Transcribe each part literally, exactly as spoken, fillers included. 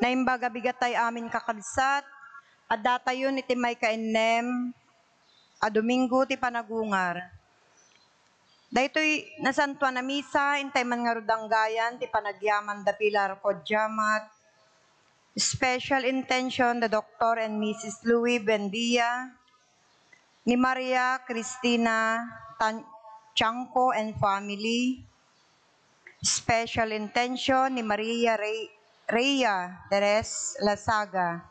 Naimbag a bigat tay amin, kakabsat, addatayon iti maikainnem a Domingo ti Panagungar. Daytoy nasantuan a misa, intay man ngarud danggayan ti panagyaman da Pilar Codiamat, special intention da Doctor and Missus Louis Buendia, ni Maria Cristina Tan-, Chanco and family, special intention ni Maria Rey-, Rhea Teres Lasaga,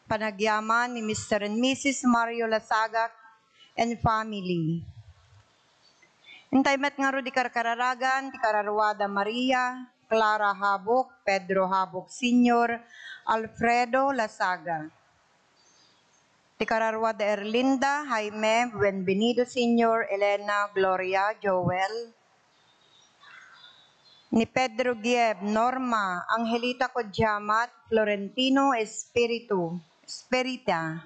panagyaman ni Mister and Missus Mario Lasaga and family. Intay met ngarud ti karkararagan ti kararua da Maria Clara Habok, Pedro Habok Senior, Alfredo Lasaga. Ti kararua da Erlinda, Jaime, Buenvenido Senior, Elena, Gloria, Joel, ni Pedro Gieb, Norma, Angelita Codiamat, Florentino Espiritu, Esperita,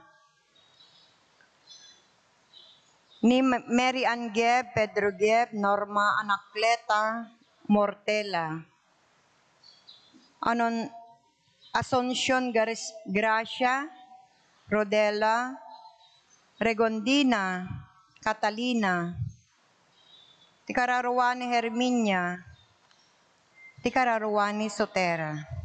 ni M-, Mary Ann Gieb, Pedro Gieb, Norma Anacleta, Mortela. Anon, Asuncion Garis-, Gracia, Rodela, Regondina, Catalina, ti kararua ni Herminia, ti kararua ni Sotera.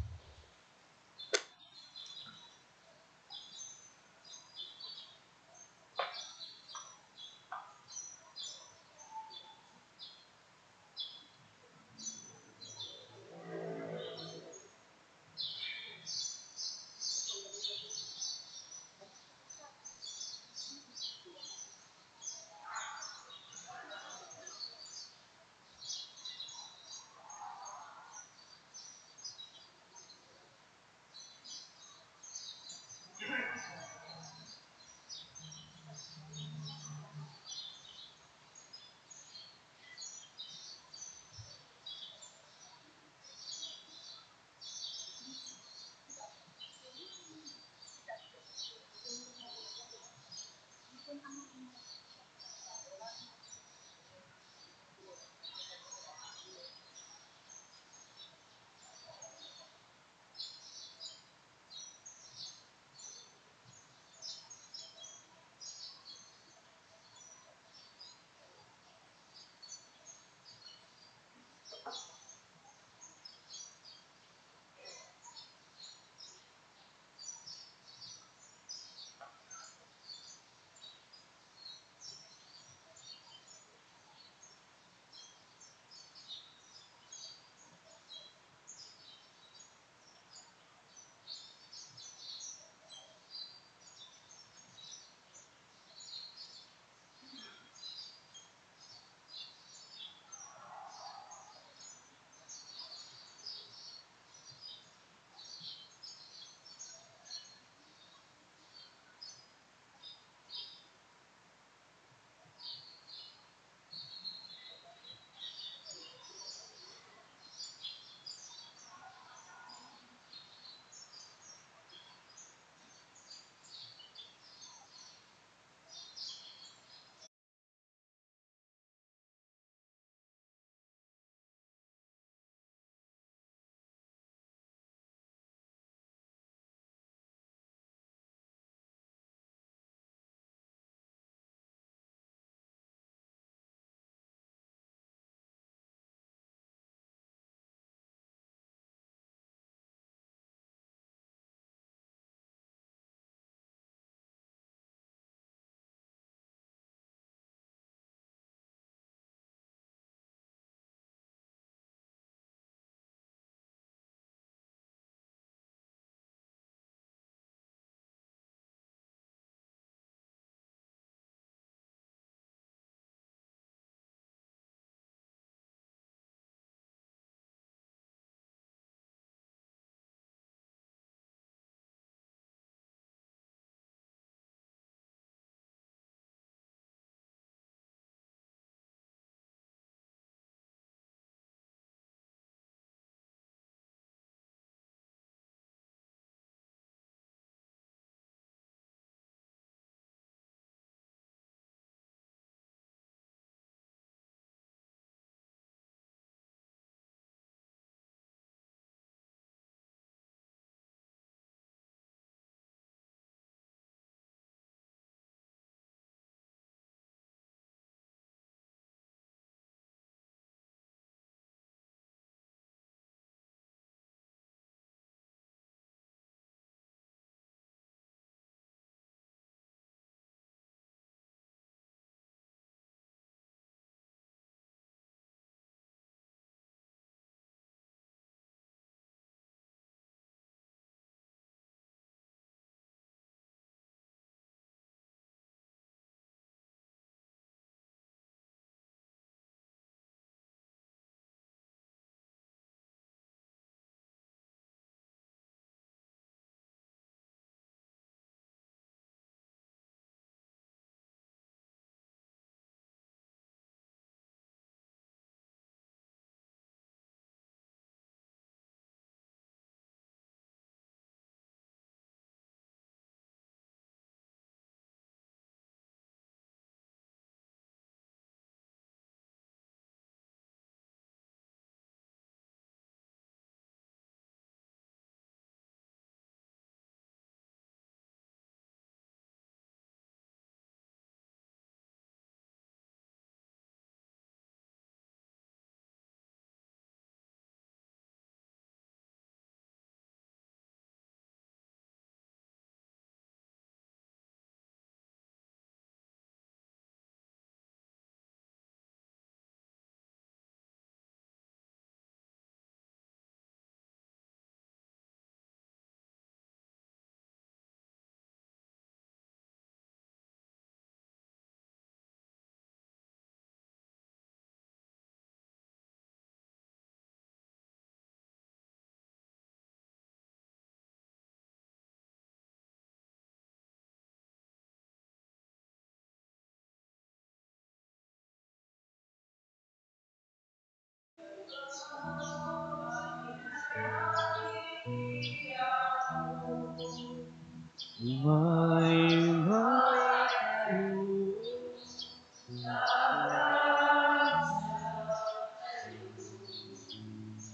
Umay, umay kayo.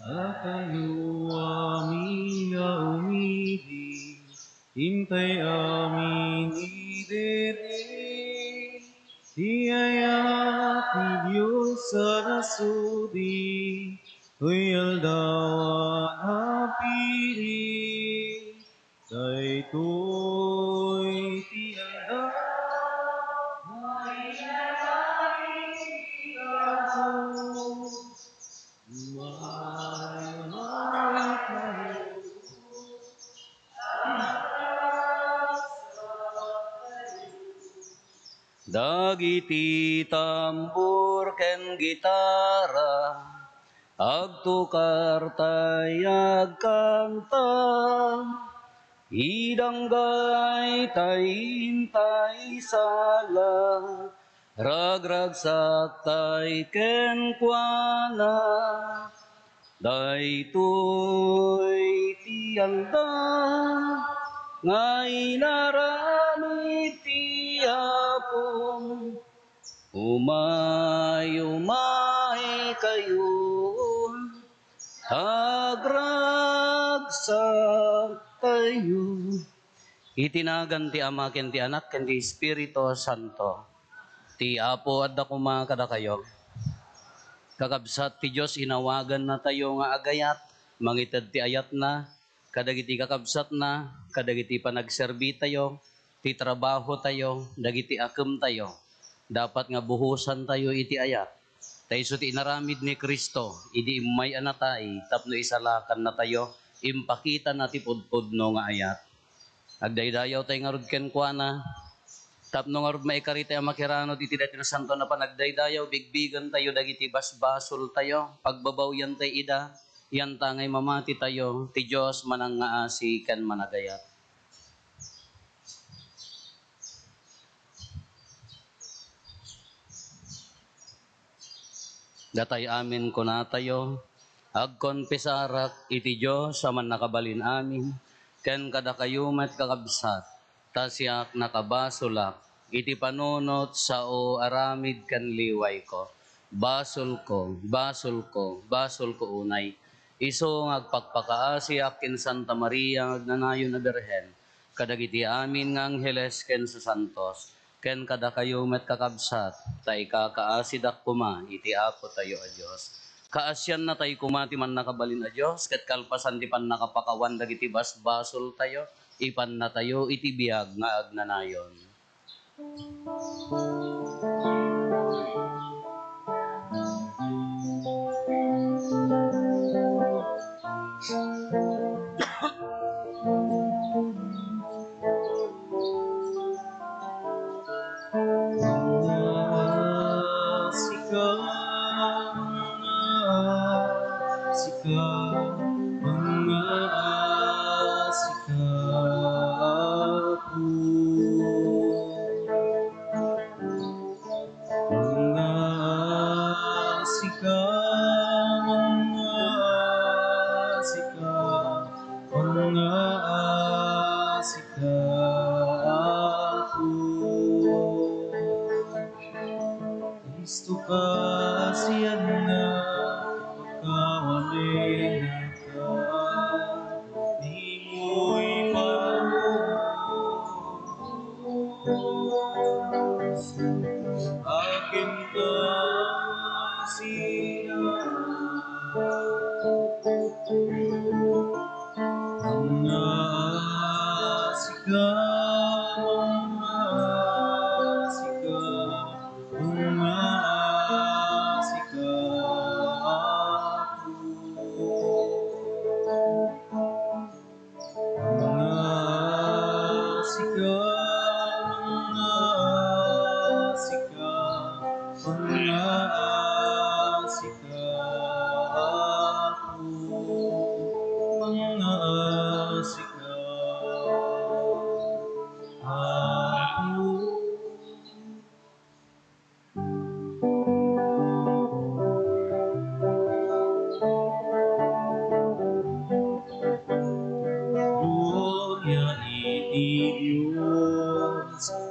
Dakayo amin nga umidi, intay amin idiri ti ayat ti Dios a nasudi, toy aldaw a napili. Daytoy ti aldaw nga inaramid ti Apo. Umay, umay kayo. Dagiti tambor ken gitara, agtukar tay agkanta, idanggay tay intay sala, ragragsak tay kenkuana. Daytoy ti aldaw nga inaramid ti Apo. Umay, umay kayo, agragsak tayo. Iti nagan ti Ama, ken ti Anak, ken ti Espiritu Santo. Ti Apo adda koma kadakayo. Kakabsat ti Dios, inawagannatayo nga agayat, mangited ti ayatna kadagiti kakabsatna, kadagiti panagserbitayo, ti trabahotayo, dagiti akemtayo. Dapat nga buhosantayo iti ayat. Ta isu ti inaramid ni Cristo idi immay a natay tapno isalakannatayo, impakitana ti pudpudno nga ayat. Agdaydayaw tay ngarud kenkuana, tapno ngarud maikari tay a makiranod iti daytoy nasantoan a panagdaydayaw, bigbigentayo dagiti basbasoltayo, pagbabawiantay ida, yantangay mamatitayo, ti Dios manangngaasi ken managayat. Datay amin kunatayo, agkonfesarak iti Dios a mannakabalin amin, ken kadakayo met, kakabsat, ta siak nakabasolak iti panunot, sao, aramid ken liwayko. Basolko, basolko, basolko unay. Isu nga agpakpakaasiak ken Santa Maria nga agnanayon a Birhen, kadagiti amin nga angheles ken sasantos, ken kadakayo met, kakabsat, ta ikakaasidak koma iti Apotayo a Dios. Kaasiannatay koma ti mannakabalin a Dios, ket kalpasan ti pannakapakawan dagiti basbasoltayo, ipannatayo iti biag nga agnanayon. Sika, sika, sika, Apo. Mangngaasi ka, mangngaasi ka, mangngaasi ka, Apo. Kristo, kaasianna, pakawanennaka. Dimo ipalubos akin ta sina. Mangngaasi ka, mangngaasi ka, mangngaasi ka, Apo. Mangngaasi ka, mangngaasi ka, mangngaasi ka, Apo. Mangngaasi ka, Apo.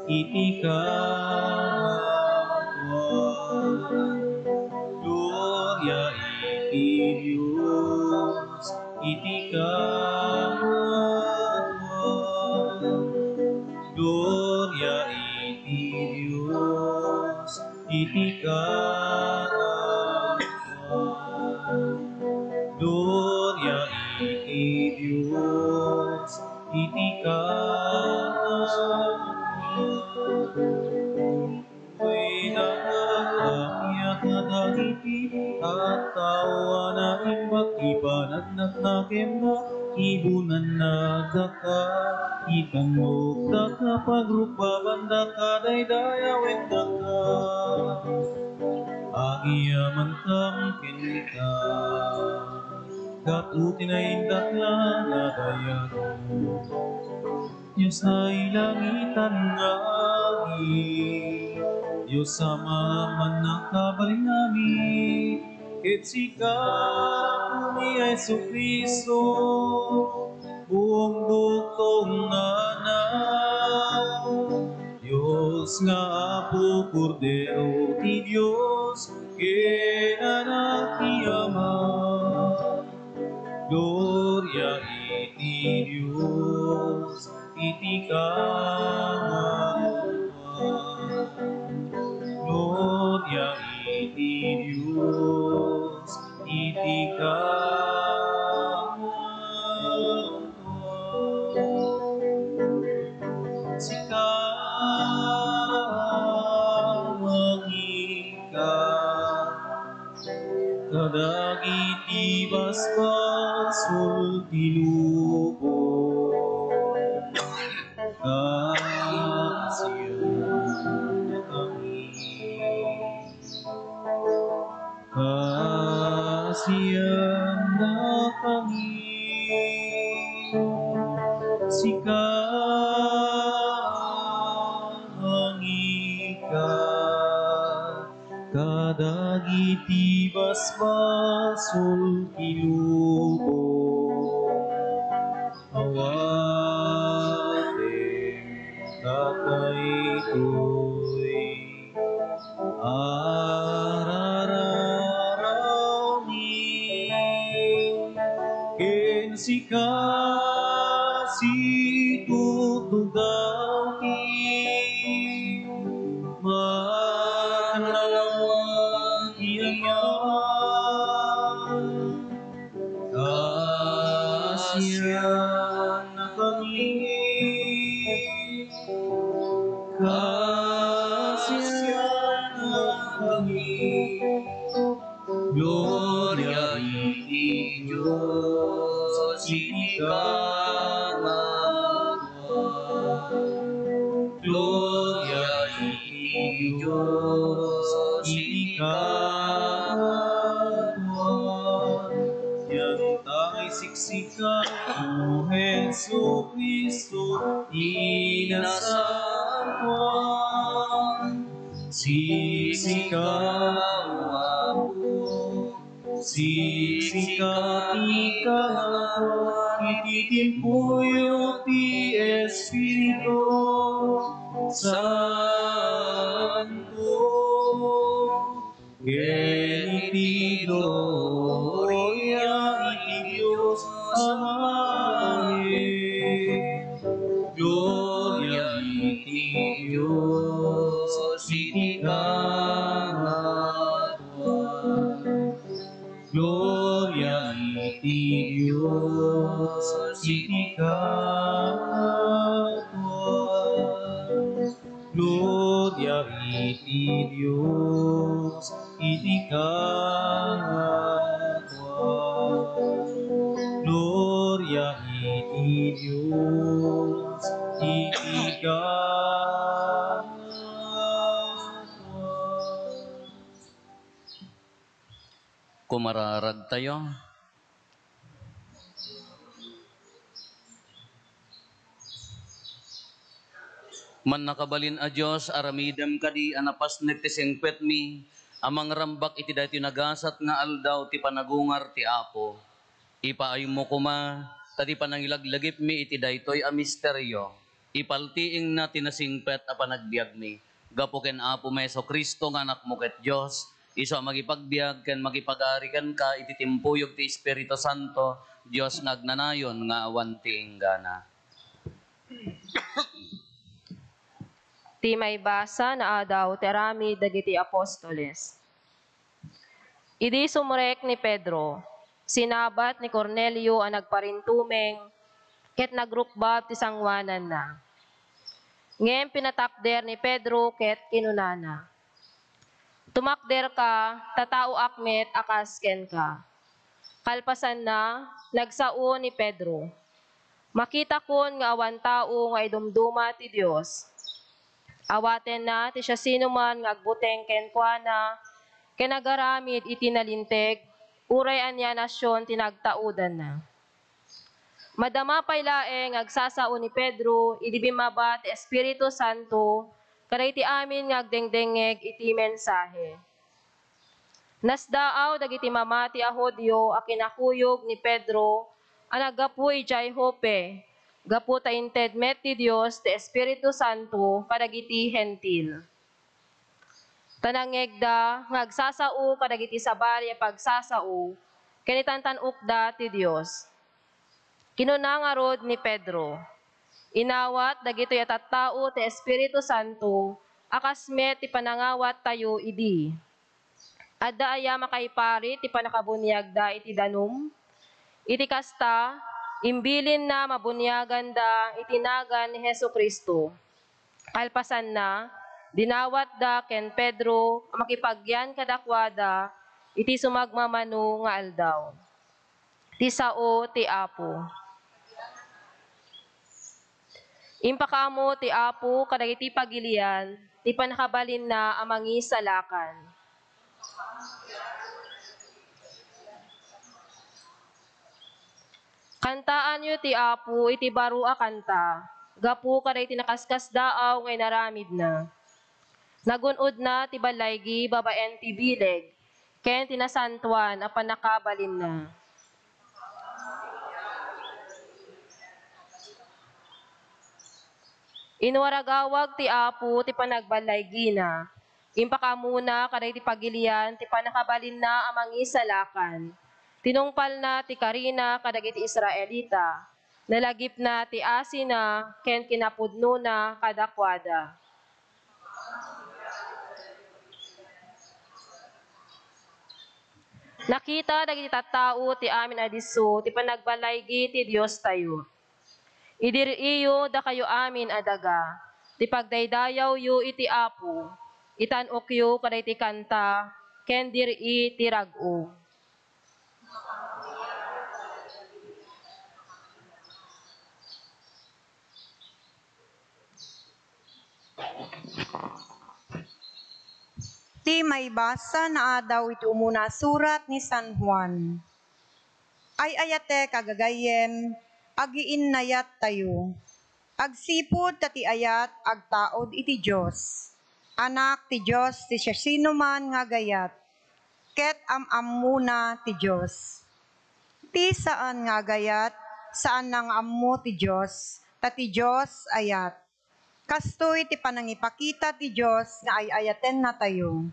iti kangatoan. Gloria iti Dios iti kangatoan. Gloria iti Dios iti kangatoan. Gloria iti Dios iti kangatoan. Dayta a kadagiti tattao a naimbag ti panagnagnakemda, ibunannadaka, itannogdaka, pagrubabandaka, daydayawendaka. Agyamankam kenka, gapu ti naindaklan a dayag. Dios nailangitan nga agis, Dios Ama a mannakabalin amin, ket sika, Apo mi a Jesu-Cristo, buong buktoenna, Dios nga Apo, Kordero ti Dios, ken Anak ti Ama. Gloria iti Dios iti kangatoan. Gloria iti Dios iti kangatoan. Sika, mangika kadagiti basbasol ti lubong. Kaasiannakami. Kaasiannakami. Sika, mangika kadagiti basbasol ti lubong. Awatem kadaytoy a rararawmi ken sika, situtugaw ti manawag ti Ama. Kaasiannakami. Kaasiannakami. Gloria iti Dios iti kangatoan. Gloria iti Dios iti kangatoan. Dianta nga isiksika, O Jesu-Cristo, inasakuan. Siksika, O Apo, siksika ti kangatoan iti timpuyo ti Espiritu Santo. Ken iti gloria iti Dios Amaen. Gloria iti Dios iti kangatoan. Gloria iti Dios iti kangatoan. Gloria iti Dios iti kangatoan. Gloria iti Dios iti kangatoan. Kumararagtayo. Mannakabalin a Dios, aramidem kadi a napasnek ti singpetmi a mangrambak iti daytoy nagasat nga aldaw ti panagungar ti Apo. Ipaaymo koma ta ti panangilaglagipmi iti daytoy a misterio. ipaltiingna ti nasingpet a panagbiagmi. Gapu ken Apomi Jesu-Cristo nga Anakmo ket Dios, isu a mangipagbiag ken mangipagari kenka iti timpuyog ti Espiritu Santo, Dios nga agnanayon nga awan ti inggana. Ti maibasa nga adaw ti aramid dagiti apostoles. Idi sumrek ni Pedro, sinabat ni Cornelio a nagparintumeng ket nagrukbab ti sangoananna. Ngem pinatakder ni Pedro ket kinunana, "Tumakderka, ta taoak met a kas kenka." Kalpasanna, nagsao ni Pedro. Makitakon nga awan tao nga idumduma ti Dios. Awatenna ti siasinoman nga agbuteng kenkuana ken agaramid iti nalinteg, uray ania nasion ti nagtaudanna. Madama pay laeng nga agsasao ni Pedro idi bimmaba ti Espiritu Santo kadagiti amin nga agdengdengngeg iti mensahe. Nasdaaw dagiti mamati a Judio a kinakuyog ni Pedro a naggapu idiay Joppe, gapu ta inted met ti Dios ti Espiritu Santo kadagiti Hentil. Ta nangngegda nga agsasao kadagiti sabali a pagsasao ken itantan-okda ti Dios. Kinuna ngarud ni Pedro, "Inawat dagitoy a tattao ti Espiritu Santo a kas met ti panangawattayo idi. Adda aya makaipari ti pannakabuniagda iti danum? Iti kasta, imbilinna mabuniaganda iti nagan ni Jesu-Cristo." Kalpasanna, dinawatda ken Pedro a makipagyan kadakuada iti sumagmamano nga aldaw. Ti sao ti Apo. Impakaammo ti Apo kadagiti pagilian ti pannakabalinna a mangisalakan. Kantaanyo ti Apo iti baro a kanta, gapu kadagiti nakaskasdaaw nga inaramidna. Nagun-odna ti ballaygi babaen ti bileg ken ti nasantoan a pannakabalinna. Inwaragawag ti Apo ti panagballaygina. Impakaammona kadagiti pagilian ti pannakabalinna a mangisalakan. Tinungpalna ti karina kadagiti Israelita. Nalagipna ti asina ken kinapudnona kadakuada. Nakita dagiti tattao ti amin a disso ti panagbalaygi ti Diostayo. Idir-iyo dakayo amin a daga ti pagdaydayawyo iti Apo, itan-okyo kadagiti kanta ken dir-i ti rag-o. Ti maibasa nga adaw iti umuna a surat ni San Juan. Ay-ayatek a gagayyem, agiinnayattayo. Agsipud ta ti ayat agtaud iti Dios. Anak ti Dios ti siasinoman nga agayat, ket am-ammona ti Dios. Ti saan nga agayat, saanna nga ammo ti Dios, ta ti Dios ayat. Kastoy ti panangipakita ti Dios nga ay-ayatennatayo.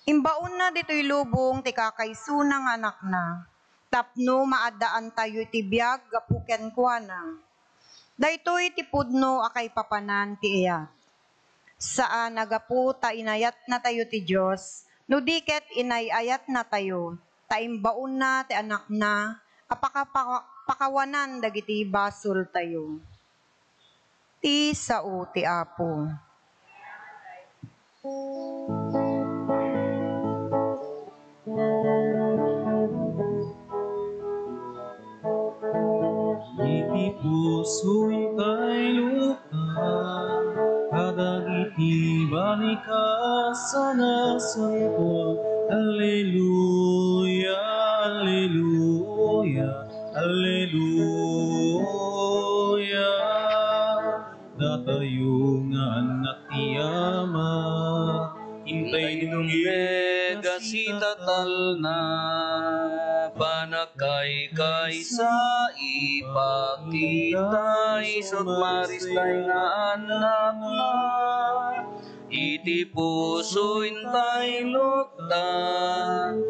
Imbaonna ditoy lubong ti kakaisuna nga Anakna, tapno maaddaantayo iti biag gapu kenkuana. Daytoy ti pudno a kaipapanan ti ayat. Saan a gapu ta inayatnatayo ti Dios, no di ket inay-ayatnatayo, ta imbaonna ti Anakna a pakapa-, pakawanan dagiti basoltayo. Ti sao ti Apo. Iti pusoy kayluka, kadagiti balikas a nasantoan. Alleluia, alleluia, alleluia. Datayo nga annak ti Ama, intay dumngeg a sitatalna, panagkaykaysa Ipakita isut Maristay nga annakna, iti puso intay lukta,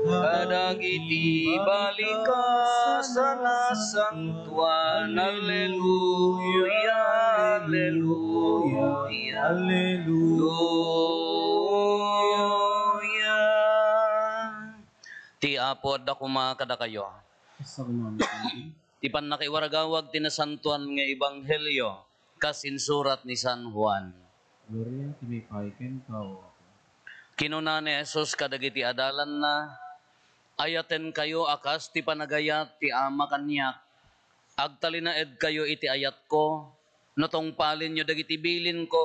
kadagiti balikas a nasantuan. Alleluia, alleluia, alleluia. Ti Apo adda koma kadakayo. Ti pannakaiwaragawag ti nasantuan nga ebanghelio kas insurat ni San Juan. Gloria ti maipaay kenka, O Apo. Kinuna ni Jesus kadagiti adalanna, "Ayatenkayo a kas ti panagayat ti Ama kaniak. Agtalinaedkayo iti ayatko, no tungpalenyo dagiti bilinko."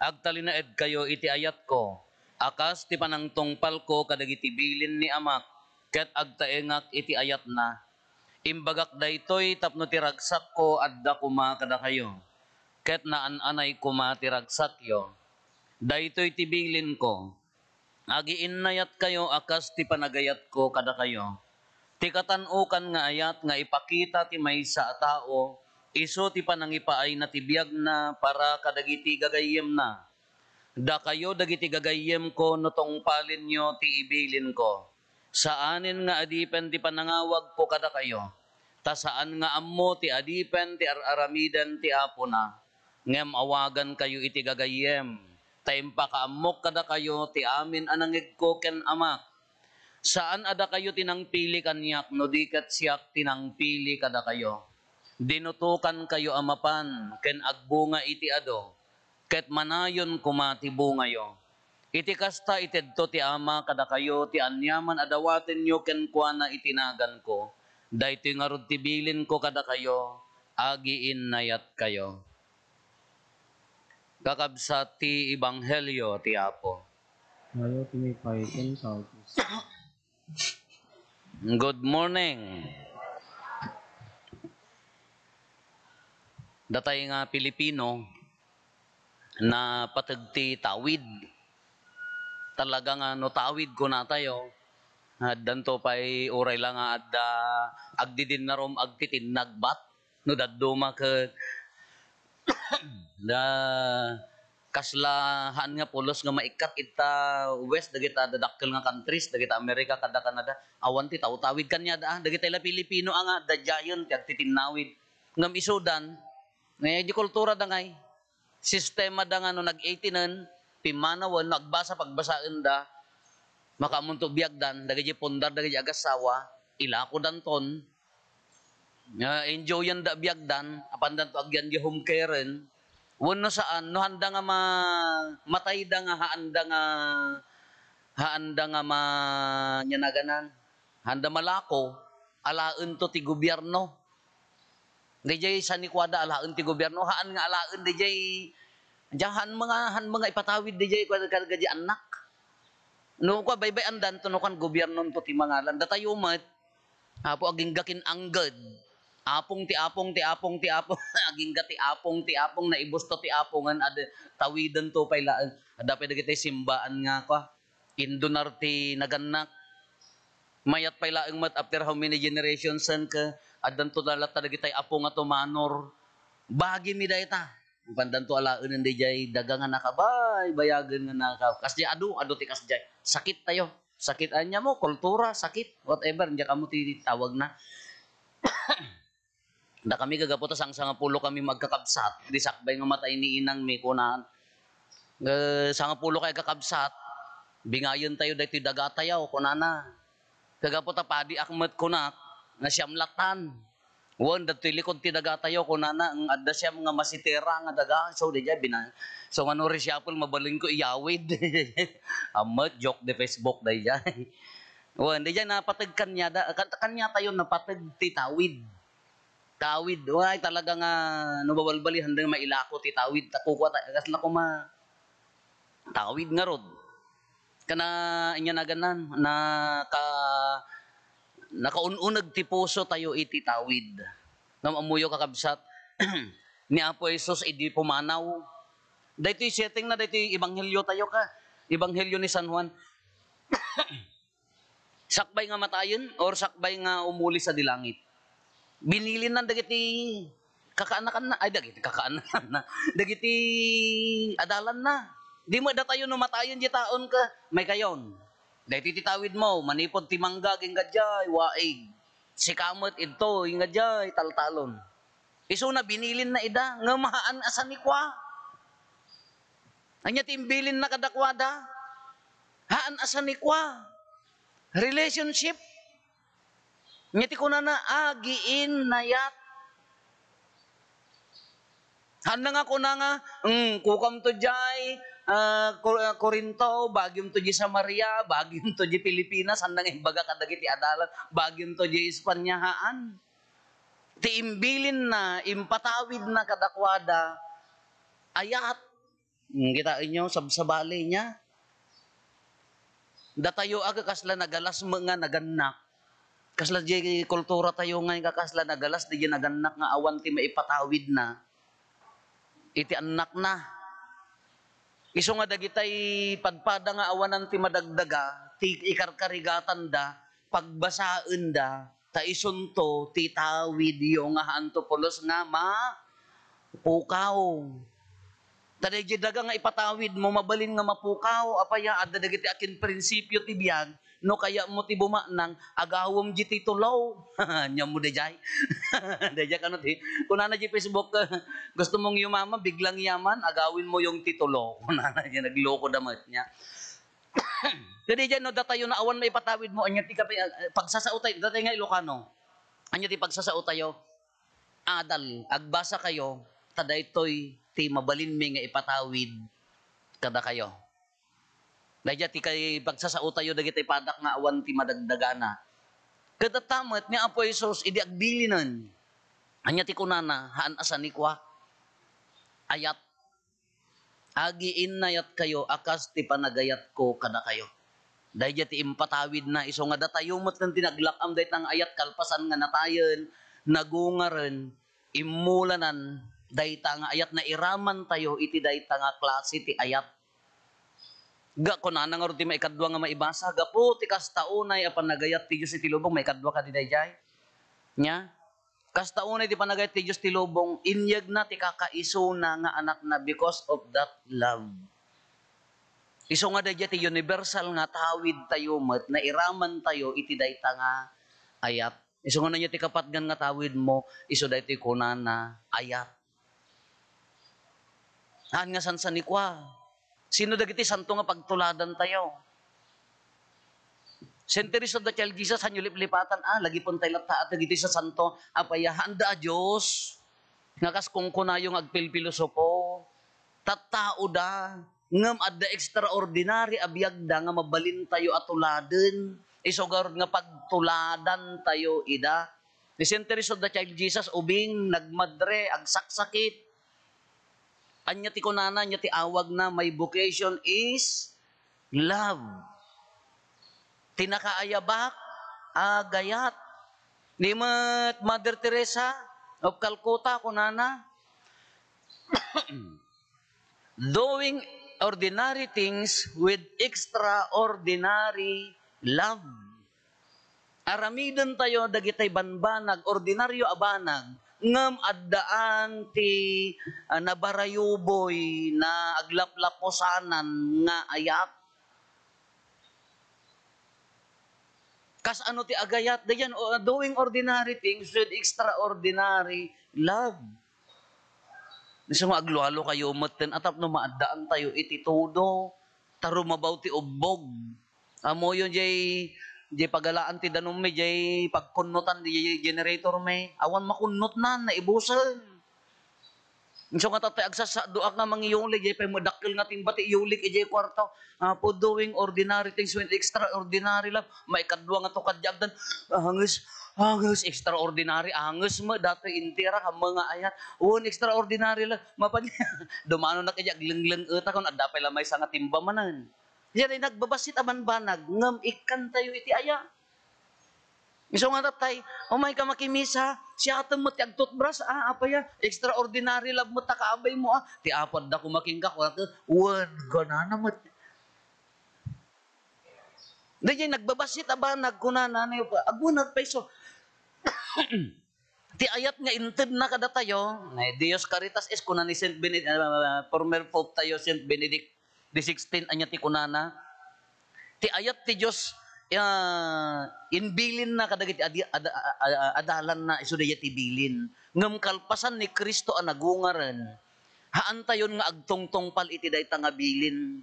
Agtalinaedkayo iti ayatko, a kas ti panangtungpalko kadagiti bilin ni Amak, ket agtaengak iti ayatna. Imbagak daytoy tapno ti ragsakko adda koma kadakayo, ket naan-anay koma ti ragsakyo. Daytoy ti bilinko, agiinnayatkayo a kas ti panagayatko kadakayo. Ti katan-okan nga ayat nga ipakita ti maysa a tao, isu ti panangipaayna ti biagna para kadagiti gagayyemna. Dakayo dagiti gagayyemko no tungpalenyo ti ibilinko. Saanen nga adipen ti panangawagko kadakayo, ta saan nga ammo ti adipen ti ar-aramiden ti apona. Ngem awagankayo iti gagayyem, ta impakaammok kadakayo ti amin a nangegko ken Amak. Saan a dakayo ti nangpili kaniak, no di ket siak ti nangpili kadakayo. Dinutokankayo a mapan ken agbunga iti adu, ket manayon koma ti bungayo. Iti kasta, itedto ti Ama kadakayo ti aniaman a dawatenyo kenkuana iti naganko. Daytoy ngarud ti bilinko kadakayo, agiinnayatkayo. Kakabsat ti ebanghelio ti Apo. Kayo ti maipaay kenka, O Cristo. Good morning. Datay nga Pilipino, napateg ti tawid. Talaga nga no tawid kunatayo, addanto pay uray la nga adda agdidinnarom agtitinnagbat. No dadduma ket da, kasla haan nga pulos nga maikkat ita West, dagita dadakkel nga countries, dagita America kada Canada, awan ti tawtawid kaniada, ah. Dagita la Pilipino a nga adda giant ti agtitinnawid. Ngem isudan, nga di kultura da ngay, sistema da nga no nag-eighteenan, pimmanawen, no agbasa, pagbasaen da, makaammonto biagdan, dagiti pundar, dagiti agassawa, ilakodanton, nga enjoyan da biagdan, apandanto agyan di home care-en, wenno saan, no handa nga ma-, matayda nga haanda nga, haanda nga ma-, nya naganan, handa malako, alaen to ti gobierno. Dayjay sanikuada alaen ti gobierno, haan nga alaen dayjay, ja, haan mga, haan mga ipatawid dayjay, kua-, kua-, kadi annak. No, kua, baybay-andan to, no, kan gobierno to ti mangalan. Datayo met, Apo, agingga kin-angged. Apong ti apong, ti apong, ti apong. Agingga ti apong, ti apong, naibusto ti apong, ngan ad-, tawiden to pay laeng. Adda pay dagiti simbaan nga, kua, indunar ti nagannak. Mayat pay laeng met after how many generations, sen, ke, addanto na latta dagitay apo nga tumanor. Bagimi dayta. Pandanto alaenen dayjay daga nga nakabaybayagen nga naka-, kasjay adu, adu ti kasjay. Sakit tayo. Sakit anya mo, kultura, sakit, whatever, nya kamo ti tawagna. Dakami gagapu ta sangsangapulo kami magkakabsat, di sakbay nga matay ni inangmi, kuna, eh, sangapulo kay kakabsat, bingayen tayo daytoy dagatayo, kunana. Gagapu ta padiak met kunak, nga siam latan. Wen, datoy likod ti dagatayo, kunana, nga adda siam nga masitera nga daga. So, dayjay, bina-, so, ngano, reshuffle, mabalinko iyawid. Ammet, joke di Facebook, dayjay. Wen, dayjay, napateg kaniada, kan-, kaniatayo, napateg ti tawid. Tawid, way, talaga nga, no, babalbali, handa nga mailako ti tawid. Ta kukua ta, kasla koma, tawid ngarud. Kana, inya naganan, naka-, nakaun-uneg ti puso tayo iti tawid. Ngem ammoyo, kakabsat, ni Apo Jesus idi pumanaw. Daytoy setting na, daytoy ebanghelio tayo ka. Ebanghelio ni San Juan. Sakbay nga matayen or sakbay nga umuli sadi langit? Binilinna dagiti kakaanakanna, ay, dagiti kakaanakanna, dagiti adalanna. Di met datayo no matayen diay taon ket, maykayon. Daytoy ti tawidmo, manipud ti mangga, agingga diay waig. Sika met idto, agingga diay taltalon. Isuna, binilinna ida, ngem haan a sanikua. Ania ti imbilinna kadakuada? Haan a sanikua. Relationship. Ania ti kunana, agiinnayat. Haanna nga kuna nga, "Hmm, kukamto diay, ah, Cor-, ah, Corinto, bagiumto diay Samaria, bagiumto diay Pilipinas," haanna nga imbaga kadagiti adalan, "Bagiumto diay Espanya," haan. Ti imbilinna, impatawidna kadakuada, ayat. Hmm, kitaenyo, sabsabali niya. Datayo a kasla nagalas met nga nagannak. Kasla diay kulturatayo nga kasla nagalas diay nagannak nga awan ti maipatawidna iti annakna. Isu nga dagitay padpada nga awanan ti madagdaga, ti ikarkarigatanda, pagbasaenda, ta isunto ti tawidyo nga haanto pulos nga mapukaw. Ta daydiay daga nga ipatawidmo, mabalin nga mapukaw. Apay a, adda dagiti akinprinsipio ti biag, no kayatmo ti bumaknang, agawem diay titulo. Ania mo daydiay? Daydiay kano ti, kunana diay Facebook, "Gusto mong yumaman, biglang yaman, agawin mo yung titulo." Kunana diay, naglukoda met nia. Ket diay no, datayo no awan maipatawidmo, ania ti kapi-, ah, pagsasaotayo, datay nga Ilocano. Ania ti pagsasaotayo? Adal, agbasakayo, ta daytoy ti mabalinmi nga ipatawid kadakayo. Daydiay ti kay pagsasaotayo dagiti padak nga awan ti madagdagana. Ket adda met ni Apo Jesus idi agbilinen. Ania ti kunana? Haan a sanikua. Ayat. Agiinnayatkayo a kas ti panagayatko kadakayo. Daydiay ti impatawidna, isu nga datayo met ti naglak-am dayta nga ayat kalpasan nga natayen, nagungaren, immulanan, dayta nga ayat, nairamantayo iti dayta nga klase ti ayat. Ga, kunana ngarud ti maikadua nga maibasa, gapu ti kasta unay a panagayat ti Dios iti lubong, maikadua kadi daydiay? Nia? Kasta unay ti panagayat ti Dios ti lubong, inyegna ti kakaisuna nga Anakna because of that love. Isu nga daydiay ti universal nga tawidtayo met, nairamantayo iti dayta nga ayat. Isu nga ania ti kapatgan nga tawidmo, isu daytoy kunana, ayat. Haan nga sansanikua. Sino dagiti santo nga pagtuladantayo? Centuries of the Child Jesus, hanyo liplipatan, ah, lagipentay latta dagiti santo, apay a, haanda a Dios, nga kas kunkunayo nga agpilpilosopo, tattaoda, ngem adda extraordinary a biagda nga mabalintayo a tuladen, isu garud nga pagtuladantayo ida. Ni Saint Teresa of the Child Jesus, ubing, nagmadre, agsaksakit. Ania ti kunana, ania ti awagna, "My vocation is love." Ti nakaayabak, agayat. Ni met Mother Teresa of Calcutta, kunana, "Doing ordinary things with extraordinary love." Aramidentayo dagitay banbanag, ordinaryo a banag, ngem addaan ti, ah, nabarayuboy, naaglaplupusanan nga ayat. Kas ano ti agayat? Dayan, o, doing ordinary things with extraordinary love. Isu nga aglualukayo metten a tapno maaddaantayo iti todo, ta rumabaw ti ubbog. Ammoyo jay, jay pagalaan ti danummi, jay pagkunnotan, jay generatormi. Awan makunnotnan, naibusen. Isu nga tattay agsassaduak nga mangiyulik, jay pay madakkel nga timba ti iyulik idiay kuarto. Apo, doing ordinary things with extraordinary love. Maikadua nga tukad di agdan, anges, anges, extraordinary, anges met, datoy intira, kamo nga ayat. Wen, extraordinary love. Mapan, dumanonak idiay aglengleng-etak, kun adda pay la maysa nga timba manen. Diay nagbabassit a banbanag, ngem ikkantayo iti aya. Isu nga tattay, umay ka makimisa, siatem met ti agtutbras, ah, apay a, extraordinary love met ta kaabaymo, ah. Ti Apo adda koma kenka, kunana, wen, kunana met. Daydiay nagbabassit a banag, kunana, ni, agbanag pay isu. Ti ayat nga intedna kadatayo, na Deus Caritas Est, kuna ni Saint Bened-, ah, former Pope tayo, Saint Benedict the sixteenth, ania ti kunana? Ti ayat ti Dios, ah, imbilinna kadagiti adi-, ada-, a-, a-, adalanna, isu dayta ti bilin. Ngem kalpasan ni Cristo a nagungaren, haantayon nga agtungtungpal iti dayta nga bilin.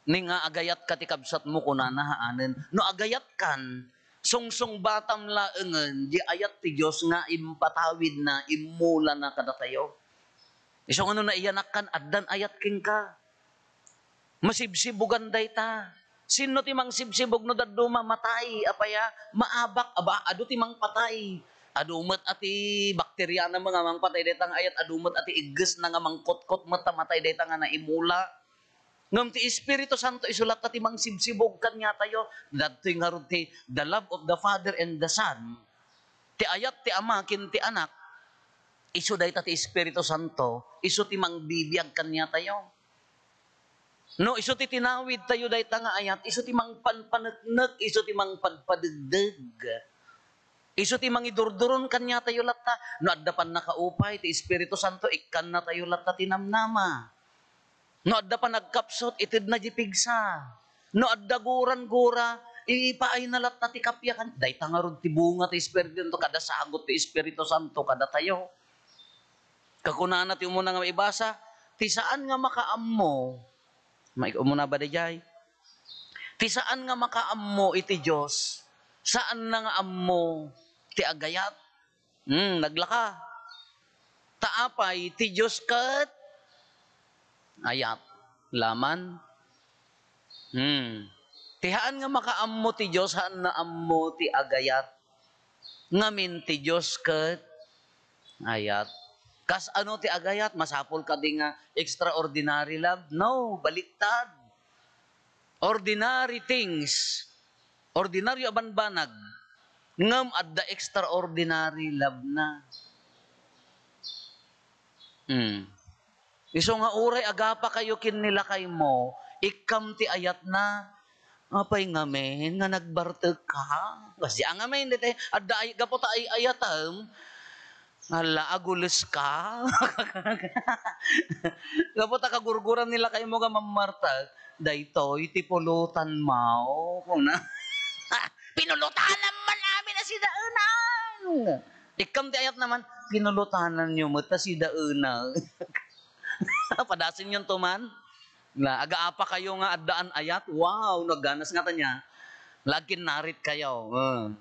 Ni nga, "Agayatka ti kabsatmo," kunana, haanen. No agayatkan, sungsungbatam laengen di ayat ti Dios nga impatawidna, immulana kadatayo. Isu nga no naiyanakkan, addan ayat kenka. Masibsibugan dayta. Sinno ti mangsibsibug no dadduma? Matay. Apay a? Maabak. Aba, adu ti mangpatay. Adu met a ti bakteriana nga mangpatay dayta nga ayat, adu met a ti iggesna nga mangkotkot met ta matay dayta nga naimula. Ngem ti Espiritu Santo isu latta ti mangsibsibug kaniatayo. Daytoy ngarud ti the love of the Father and the Son. Ti ayat ti Ama ken ti Anak, isu dayta ti Espiritu Santo, isu ti mangbibiag kaniatayo. No isu ti tinawidtayo dayta nga ayat, isu ti mangpanpaneknek, isu ti mangpadpadegdeg. Isu ti mangidurduron kaniatayo latta. No adda pannakaupay ti Espiritu Santo, ikkannatayo latta ti namnama. No adda panagkapsut, itedna di pigsa. No adda guran-gura, ipaayna latta ti kappia kan-, dayta ngarud ti bunga ti Espiritu Santo, kada sagut ti Espiritu Santo kadatayo. Kakunana ti umuna nga maibasa, ti saan nga makaammo, mai-, umuna ba daydiay? Ti saan nga makaammo iti Dios, saanna nga ammo ti agayat. Hmm, naglaka. Ta apay, ti Dios ket ayat. Laman. Hmm. Ti haan nga makaammo ti Dios, haan nga ammo ti agayat. Ngamin ti Dios ket ayat. Kas ano ti agayat? Masapul kadi nga extraordinary love? No, baliktad. Ordinary things, ordinaryo a banbanag, ngem adda extraordinary love na. Hmm. Isu nga uray agapakayo ken ni lakaymo, ikkam ti ayatna. Apay ngamin nga nagbartek ka? Kasi a ngamin, dayta, adda ay, gapu ta ay-ayatem, Hala, agules ka? Gapu ta kagurguran ni lakaymo nga mammartek, "Daytoy ti pulutanmo," kuna. Pinulutanam man amin a sidaenan. Ikkam ti ayat naman, "Pinulutananyo met a sidaenan." Padasenyon to man. Na, agaapakayo nga addaan ayat, wow, nagganas ngata nia. La, agkinnaritkayo. Hmm.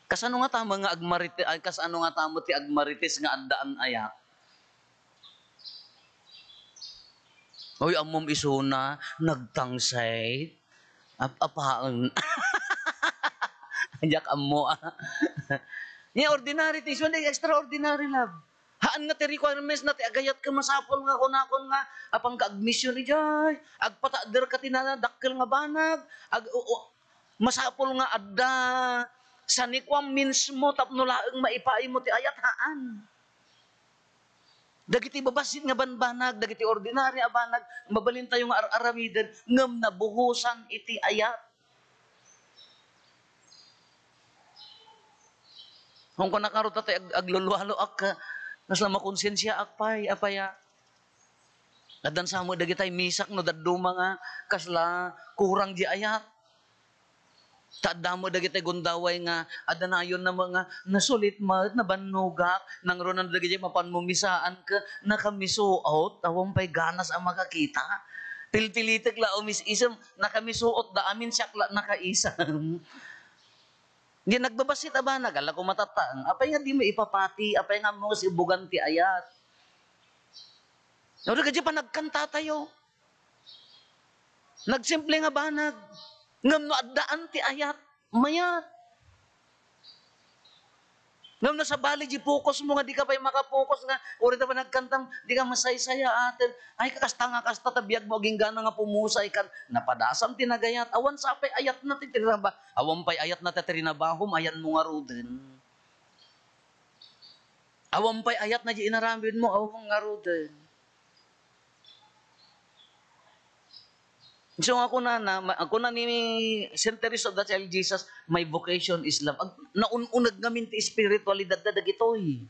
Kasano ngata met nga agmariti-, ay, kasano ngata met ti agmarites nga addaan ayat? Oy, ammom isuna, nagtangsit. Ap-, apaen. Diak ammo, ah. Nia ordinary things, wen di extraordinary love. Haan nga ti requirements na ti agayat ket masapul nga kunakon nga, apang ka agmission idiay, agpataader ka ti nadakkel nga banag, ag-, o, o, masapul nga adda sanikuam mismo tapno laeng maipaaymo ti ayat, haan. Dagiti babassit nga banbanag, dagiti ordinary a banag, mabalintayo nga ar-aramiden, ngem nabuhosan iti ayat. Hong kunaka rod, tatay, ag-, aglulualoak, kasla makonsensiaak pay, apay a. Addan sa met dagitay misak no dadduma nga kasla kurang di ayat. Ta adda met dagitay gundaway nga adda nayonna met nga nasulit met, nabannogak, nangruna dagiti mapan mumisaan ket nakamisuot, awan pay ganas a makakita. Pilpilitek la umis-isem, nakamisuot da amin, siak la nakaisem. Di nagbabassit a banag, ala ko matattaeng. Apay nga dimo ipapati, apay nga ammo nga sibugan ti ayat. Ngarud, kadya panagkantatayo. Nagsimple nga banag. Ngem no addaan ti ayat, mayat. Ngem no sabali di focus mo nga dika pay makafocus nga, uray ta panagkantam, dika masaysayaaten. Ay, kasta nga kasta ta biag mo, aginggana nga pumusay kan, napadasam ti nagayat. Awan sa pay ayatna ti trinaba-, awan pay ayatna ti trinabahom, ayanmo ngaruden. Awan pay ayatna di inaramidmo, awan ngaruden. So, nga kunana, ma-, kuna ni Saint Teresa of the Child Jesus, "My vocation is love." Ag-, naun-uneg ngamin ti espiritualidad da dagitoy.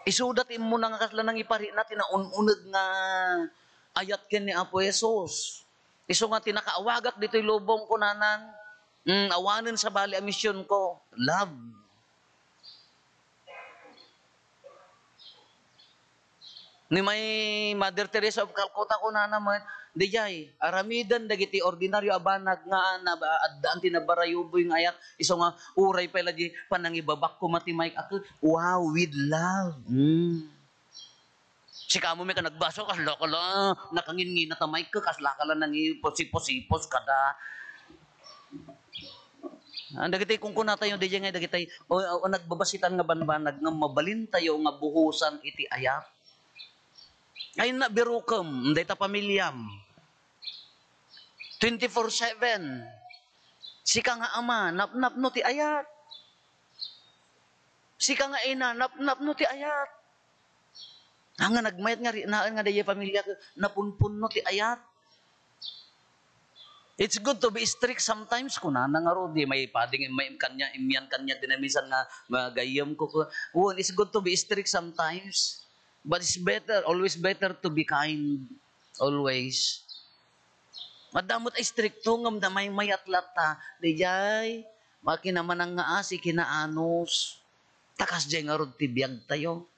Isuda ti immuna nga kasla nangiparina ti naun-uneg nga ayat ken ni Apo Jesus. Isu nga ti nakaawagak ditoy lubong, kunanan, mm, awanen sabali a misionko, love. Ni may Mother Teresa of Calcutta, kunana met, "Dijay, aramiden dagiti ordinaryo a banag nga na-, addaan ti nabarayuboy nga ayat, isu nga uray pay la di panangibabak koma ti mic, a ket, wow, with love." Mm. Sika mo met a nagbaso, kasla ka la, nakanginngina ta mic, kasla ka la nangiposipos-sipos kada. Ah, dagiti kunkunatayo, dijay nga dagiti, o, o, nagbabasitan nga banbanag nga mabalintayo nga buhosan iti ayat. Ay, nabirukem, dayta pamiliam. Twenty-four seven. Sika nga ama, napnapno ti ayat. Sika nga ina, napnapno ti ayat. Ah, nga nagmayat nga riknaen nga daydiay pamiliak, napunpunno ti ayat. It's good to be strict sometimes, kunana ngarud, di may pading, may kanya, imyan kanya, dinaminsan nga, nga gayyem ko, ko. Wen, it's good to be strict sometimes. But it's better, always better to be kind. Always. Adda met a istrikto ngem namaymayat latta, dijay, makinamanang nga asi kinaanus. Ta kasdiay ngarud ti biagtayo.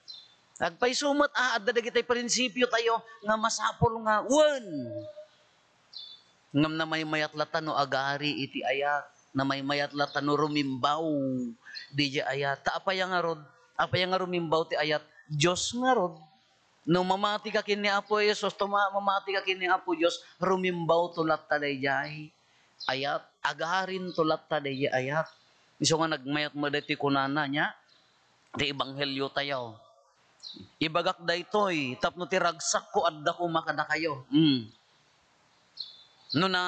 Agpayso met a adda dagiti prinsipiotayo nga masapul nga wen. Ngem namaymayat latta no agari iti ayat, namaymayat latta no rumimbaw didiay ayat. Ta apay a ngarud, apay a nga rumimbaw ti ayat? Dios ngarud. No mamati ka ken ni Apo Jesus, tuma-, mamati ka ken ni Apo Dios, rumimbaw to latta daydiay ayat, agarin to latta daydiay ayat. Isu nga nagmayat met daytoy kunana nia, ti ebanghelio tayo. Ibagak daytoy tapno ti ragsakko adda koma kadakayo. Mm. No na,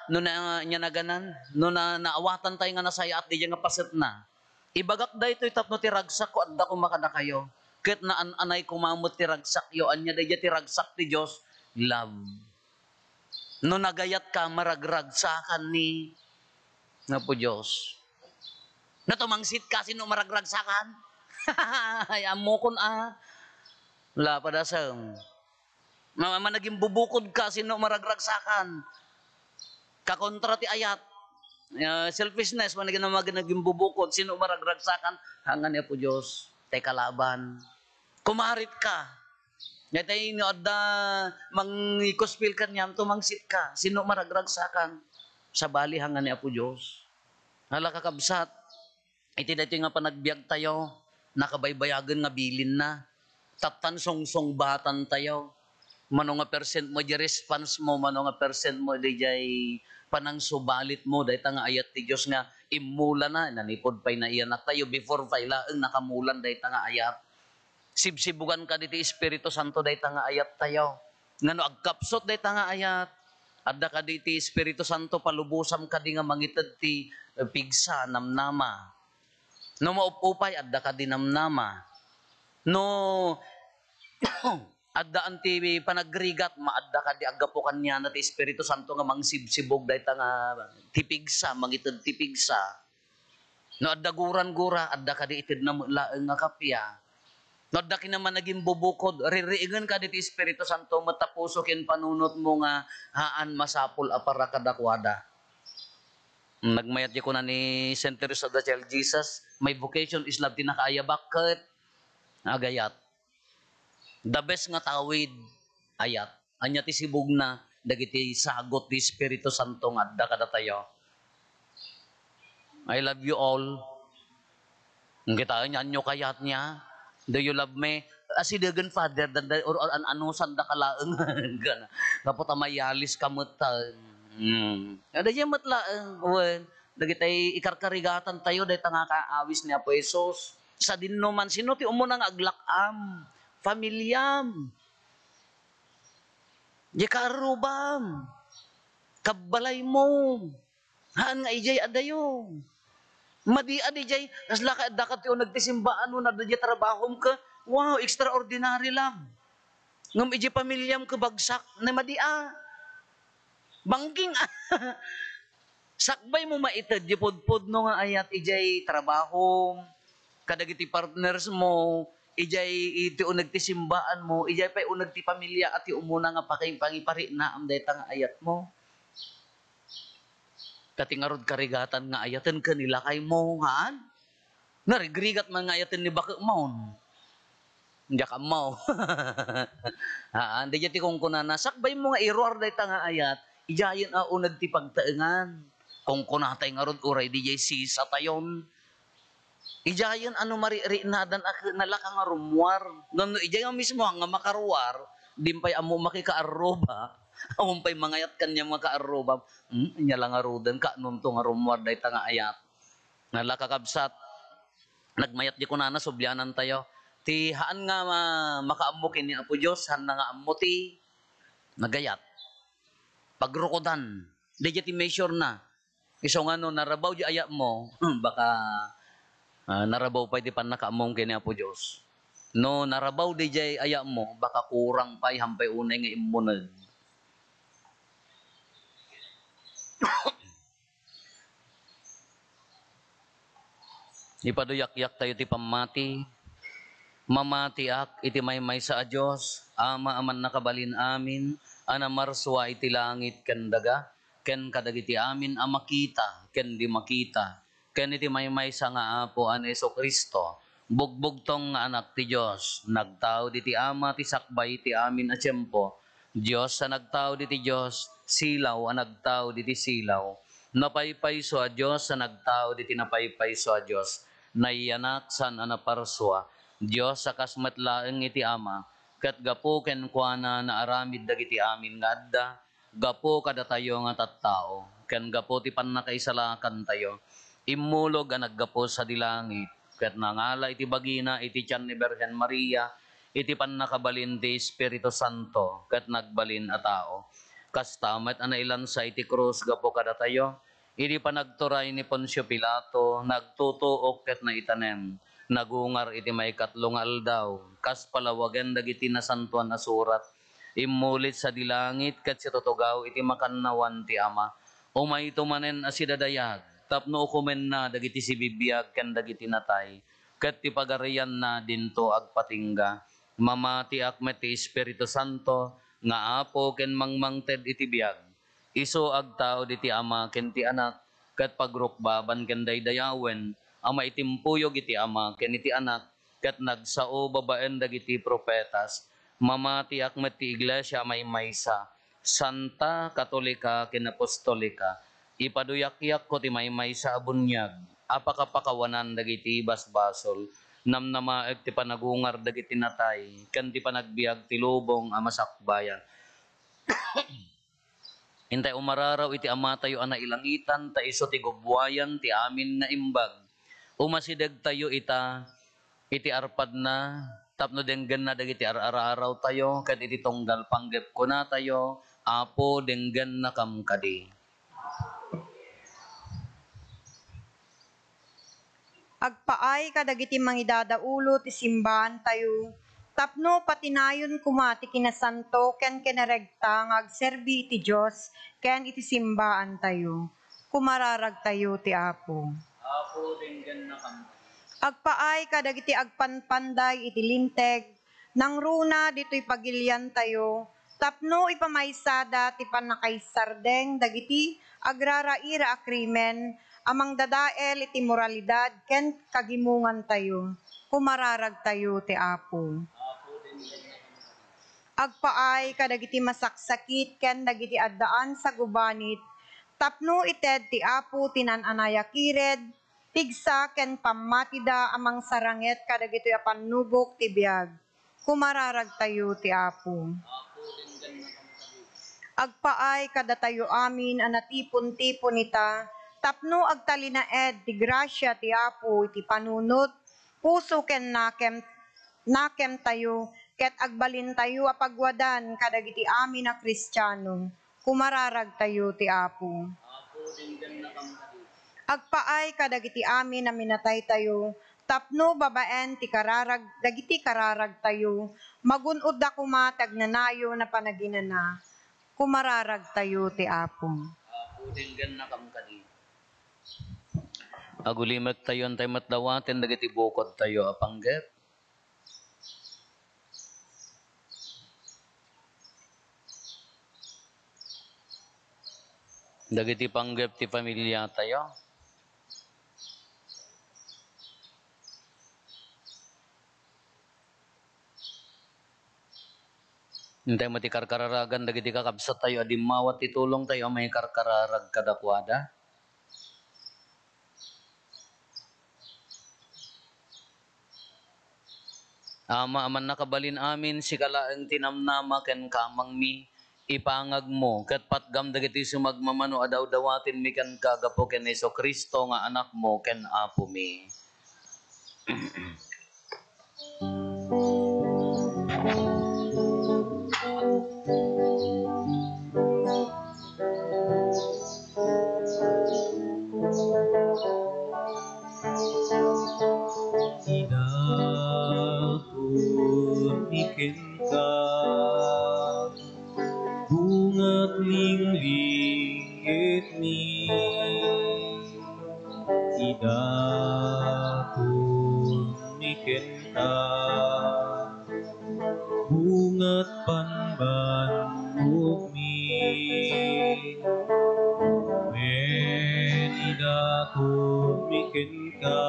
no na, nia naganan, no na, naawatan tayo nga nasayaat didiay nga pasetna. Ibagak daytoy tapno ti ragsakko adda koma kadakayo, ket naan-anay koma met ti ragsakyo. Ania daydiay ti ragsak ti Dios? Love. No nagayatka, maragragsakan ni Apo Dios. No tumangsit ka, sino maragragsakan? Ay, ammokon a. Wala pa dasem. Ma-, managimbubukod ka, sino maragragsakan? Kakontra ti ayat. Ah, selfishness, managin-, managimbubukod, sino maragragsakan? Hangan ni Apo Dios, tay kalaban. Kumarit ka. Nga tay no adda mangikuspil kaniam, tumangsit ka. Sino maragragsakan? Sabali, hangan ni Apo Dios. Hala, kakabsat. Iti daytoy nga panagbiagtayo, nakabaybayagen nga bilinna. Taptan songsongbatantayo. Mano nga percent mo di response mo, mano nga percent mo di jay panangsubalitmo, dayta nga ayat ti Dios nga immulana, nanipud pay nayanaktayo, before pay laeng nakamulan dayta nga ayat. Sibsibugan kadi ti Espiritu Santo dayta nga ayattayo. Nga no agkapsut dayta nga ayat, adda kadi ti Espiritu Santo, palubosam kadi nga mangited ti, eh, pigsa, namnama. No maup-upay, adda kadi namnama. No addaan ti panagrigat, maadda kadi aggapu kaniana ti Espiritu Santo nga mangsibsibug dayta nga ti pigsa, mangited ti pigsa. No adda gurangura, adda kadi itedna met laeng nga kappia. No adda kinaman nagimbubukod, ririingen kadi ti Espiritu Santo met ta puso ken panunotmo nga haan masapul a para kadakuada. Nagmayat di kuna ni Saint Teresa of the Child Jesus, "My vocation is love," ti nakaayabak ket agayat. The best nga tawid, ayat. Ania ti sibugna? Dagiti sagut ti Espiritu Santo nga adda kadatayo. I love you all. Ngem kita, ania, anyo kayat nia? Do you love me? Asidegen, Father, dan-, dan-, or, or an-, ano, sanda ka laeng. Gana. Gapu ta mayalis ka met ta. Hmm. Ada diay met laeng. Wen, dagitay ikarkarigatan tayo, dayta nga kaawis ni Apo Jesus. Sadinno man, sino ti umuna nga aglak-am? Familiam. Diay kaarrubam. Kabbalaymo. Haan nga idiay adayo. Madi a di jay, kasla ka, adda ka ti uneg ti simbaan, no, adda diay trabahom ket, wow, extraordinary love. Ngem idiay pamiliam ket bagsak, ne madi a. Bangking, sakbay mo maited di pudpudno nga ayat idiay trabahom, kadagiti partners mo, idiay iti uneg ti simbaan mo, idiay pay uneg ti pamilya a ti umuna nga paki-, pangiparinaam dayta nga ayat mo. Kati ngarud karigatan nga ayaten ken ni lakay mo, haan? Narigrigat man nga ayaten ni baket mo. Diak ammo. Haan, daydiay ti kunkunana, sakbay mo nga iruar dayta nga ayat, idiayen a uneg ti pagtaengan. Kunkunatay ngarud uray daydiay sisatayon. Idiayen a no mariknadan a ke-, nalaka nga rummuar. Ngem no idiay nga mismo nga makaruar, di pay ammo makikaarruba. Awan pay mangayat kaniam nga kaarruba. Hmm, ania la ngaruden, kaanonto nga rummuar dayta nga ayat. Nala, kakabsat, nagmayat di kunana, sublianantayo. Ti haan nga ma-, makaammo ken ni Apo Dios, haanna nga ammo ti nagayat. Pagrukodan. Daydiay ti measure na. Isu nga no narabaw di ayatmo, hmm, baka, ah, narabaw pay ti pannakaammom ken ni Apo Dios. No narabaw daydiay ayatmo, baka kurang pay, haan pay unay nga immuneg. Ipaduyakyak tayo ti pammati. Mamatiak iti maymaysa a Dios, Ama a mannakabalin amin, a namarsua iti langit ken daga, ken kadagiti amin a makita ken di makita, ken iti maymaysa nga Apo a ni Jesu-Cristo, bugbugtong nga Anak ti Dios, nagtaud iti Ama ti sakbay iti amin a tiempo, Dios a nagtaud iti Dios, silaw a nagtaud iti silaw, napaypayso a Dios a nagtaud iti napaypayso a Dios, nayanak saan a naparsua, Dios a kas met laeng iti Ama, ket gapu kenkuana naaramid dagiti amin nga adda, gapu kadatayo nga tattao, ken gapu ti pannakaisalakantayo, immulog a naggapu sadi langit, ket nangala iti bagina iti tian ni Birhen Maria, iti pannakabalin ti Espiritu Santo, ket nagbalin a tao. Kasta met a nailansa iti krus gapu kadatayo, idi panagturay ni Poncio Pilato, nagtutuok ket naitanem, nagungar iti maikatlo nga aldaw, kas palawagen dagiti Nasantoan a Surat, immulit sadi langit ket situtugaw iti makannawan ti Ama. Umayto manen a sidadayag tapno ukomenna dagiti sibibiag ken dagiti natay, ket ti pagarianna dinto agpatingga. Mamatiak met ti Espiritu Santo nga Apo ken mangmangted iti biag. Isu agtaud iti Ama ken ti Anak, ket pagrukbaban ken daydayawen a maitimpuyog iti Ama ken iti Anak, ket nagsao babaen dagiti profetas. Mamatiak met ti Iglesia a maymaysa, santa, katolika, ken apostolika. Ipaduyakyak ko ti maymaysa a buniag a pakapakawanan dagiti basbasol. Namnamaek ti panagungar dagiti natay ken ti panagbiag ti lubong a masakbayan. Intay umararaw iti Amatayo a nailangitan, ta isu ti gubbuayan ti amin nga imbag. Umasidegtayo ita iti arpadna tapno denggenna dagiti ar-ararawtayo, ket iti tunggal panggep kunatayo, Apo, denggennakam kadi. Agpaay kadagiti mangidadaulo ti simbaantayo tapno patinayon koma ti kinasanto ken kinaregta nga agserbi iti Dios ken iti simbaantayo. Kumararagtayo ti Apo. Apo, denggennakam. Agpaay kadagiti agpanpanday iti Linteg, nangruna ditoy pagiliantayo, tapno ipamaysada ti pannakaisardeng dagiti agraraira a krimen a mangdadael iti moralidad ken kagimongantayo. Kumararagtayo ti Apo. Agpaay kadagiti masaksakit ken dagiti addaan sa gubanit, tapno ited ti Apo ti nan-anay a kired, pigsa ken pammatida a mangsaranget kadagitoy a pannubok ti biag. Kumararagtayo ti Apo. Agpaay kadatayo amin a natipon-tipon ita, tapno agtalinaed ti grasia ti Apo iti panunot, puso ken nakem-, nakemtayo, ket agbalintayo a pagwadan kadagiti amin a Kristiano. Kumararagtayo ti Apo. Agpaay kadagiti amin a minataytayo, tapno babaen ti kararag-, dagiti kararagtayo, magun-odda koma ti agnanayon a panaginana. Kumararagtayo ti Apo. Apo, denggennakam kadi. Agulimektayo, intay met dawaten dagiti bukodtayo a panggep. Dagiti panggep ti familiatayo. Intay met ti karkararagan dagiti kakabsattayo a dimmawat ti tulongtayo a maikarkararag kadakuada. Ama a mannakabalin amin, sika laeng ti namnama ken kamangmi, ipangagmo ket patgam dagiti sumagmamano a dawdawatenmi kenka gapu ken Jesu-Cristo nga Anakmo ken Apomi. Idatonmi kenka, bungat linglingitmi. Idatonmi kenka, bungat banbanogmi. Wen idatonmi kenka,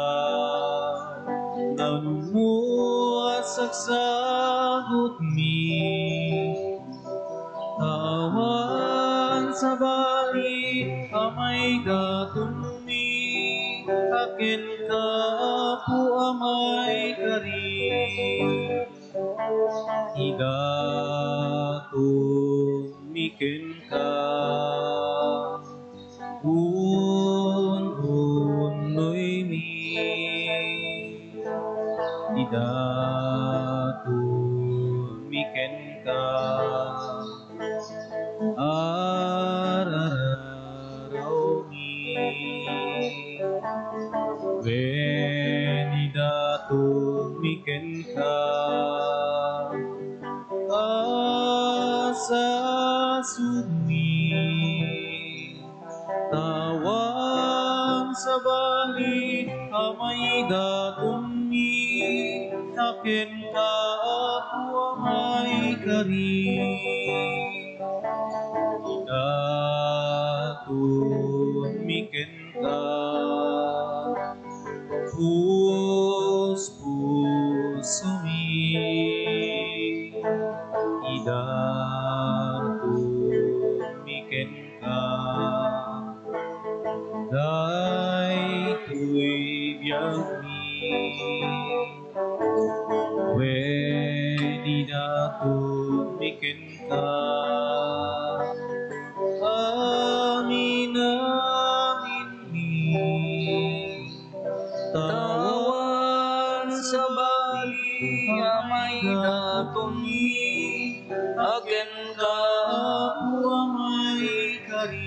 nanumo a sagsagutmi. Awan sabali a maidatonmi, a kenka, Apo a maikari. Idatonmi kenka, un-unnoymi. Idatonmi kenka, arararawmi. Wen idatonmi kenka, asasumi. Awan sabali a maidatonmi, a kenka, Apo a maikari. Idatonmi kenka, puspusomi. Idatonmi kenka, daytoy biagmi. Wen idatonmi kenka, amin-aminmi. Awan sabali a maidatonmi, a kenka, Apo a maikari.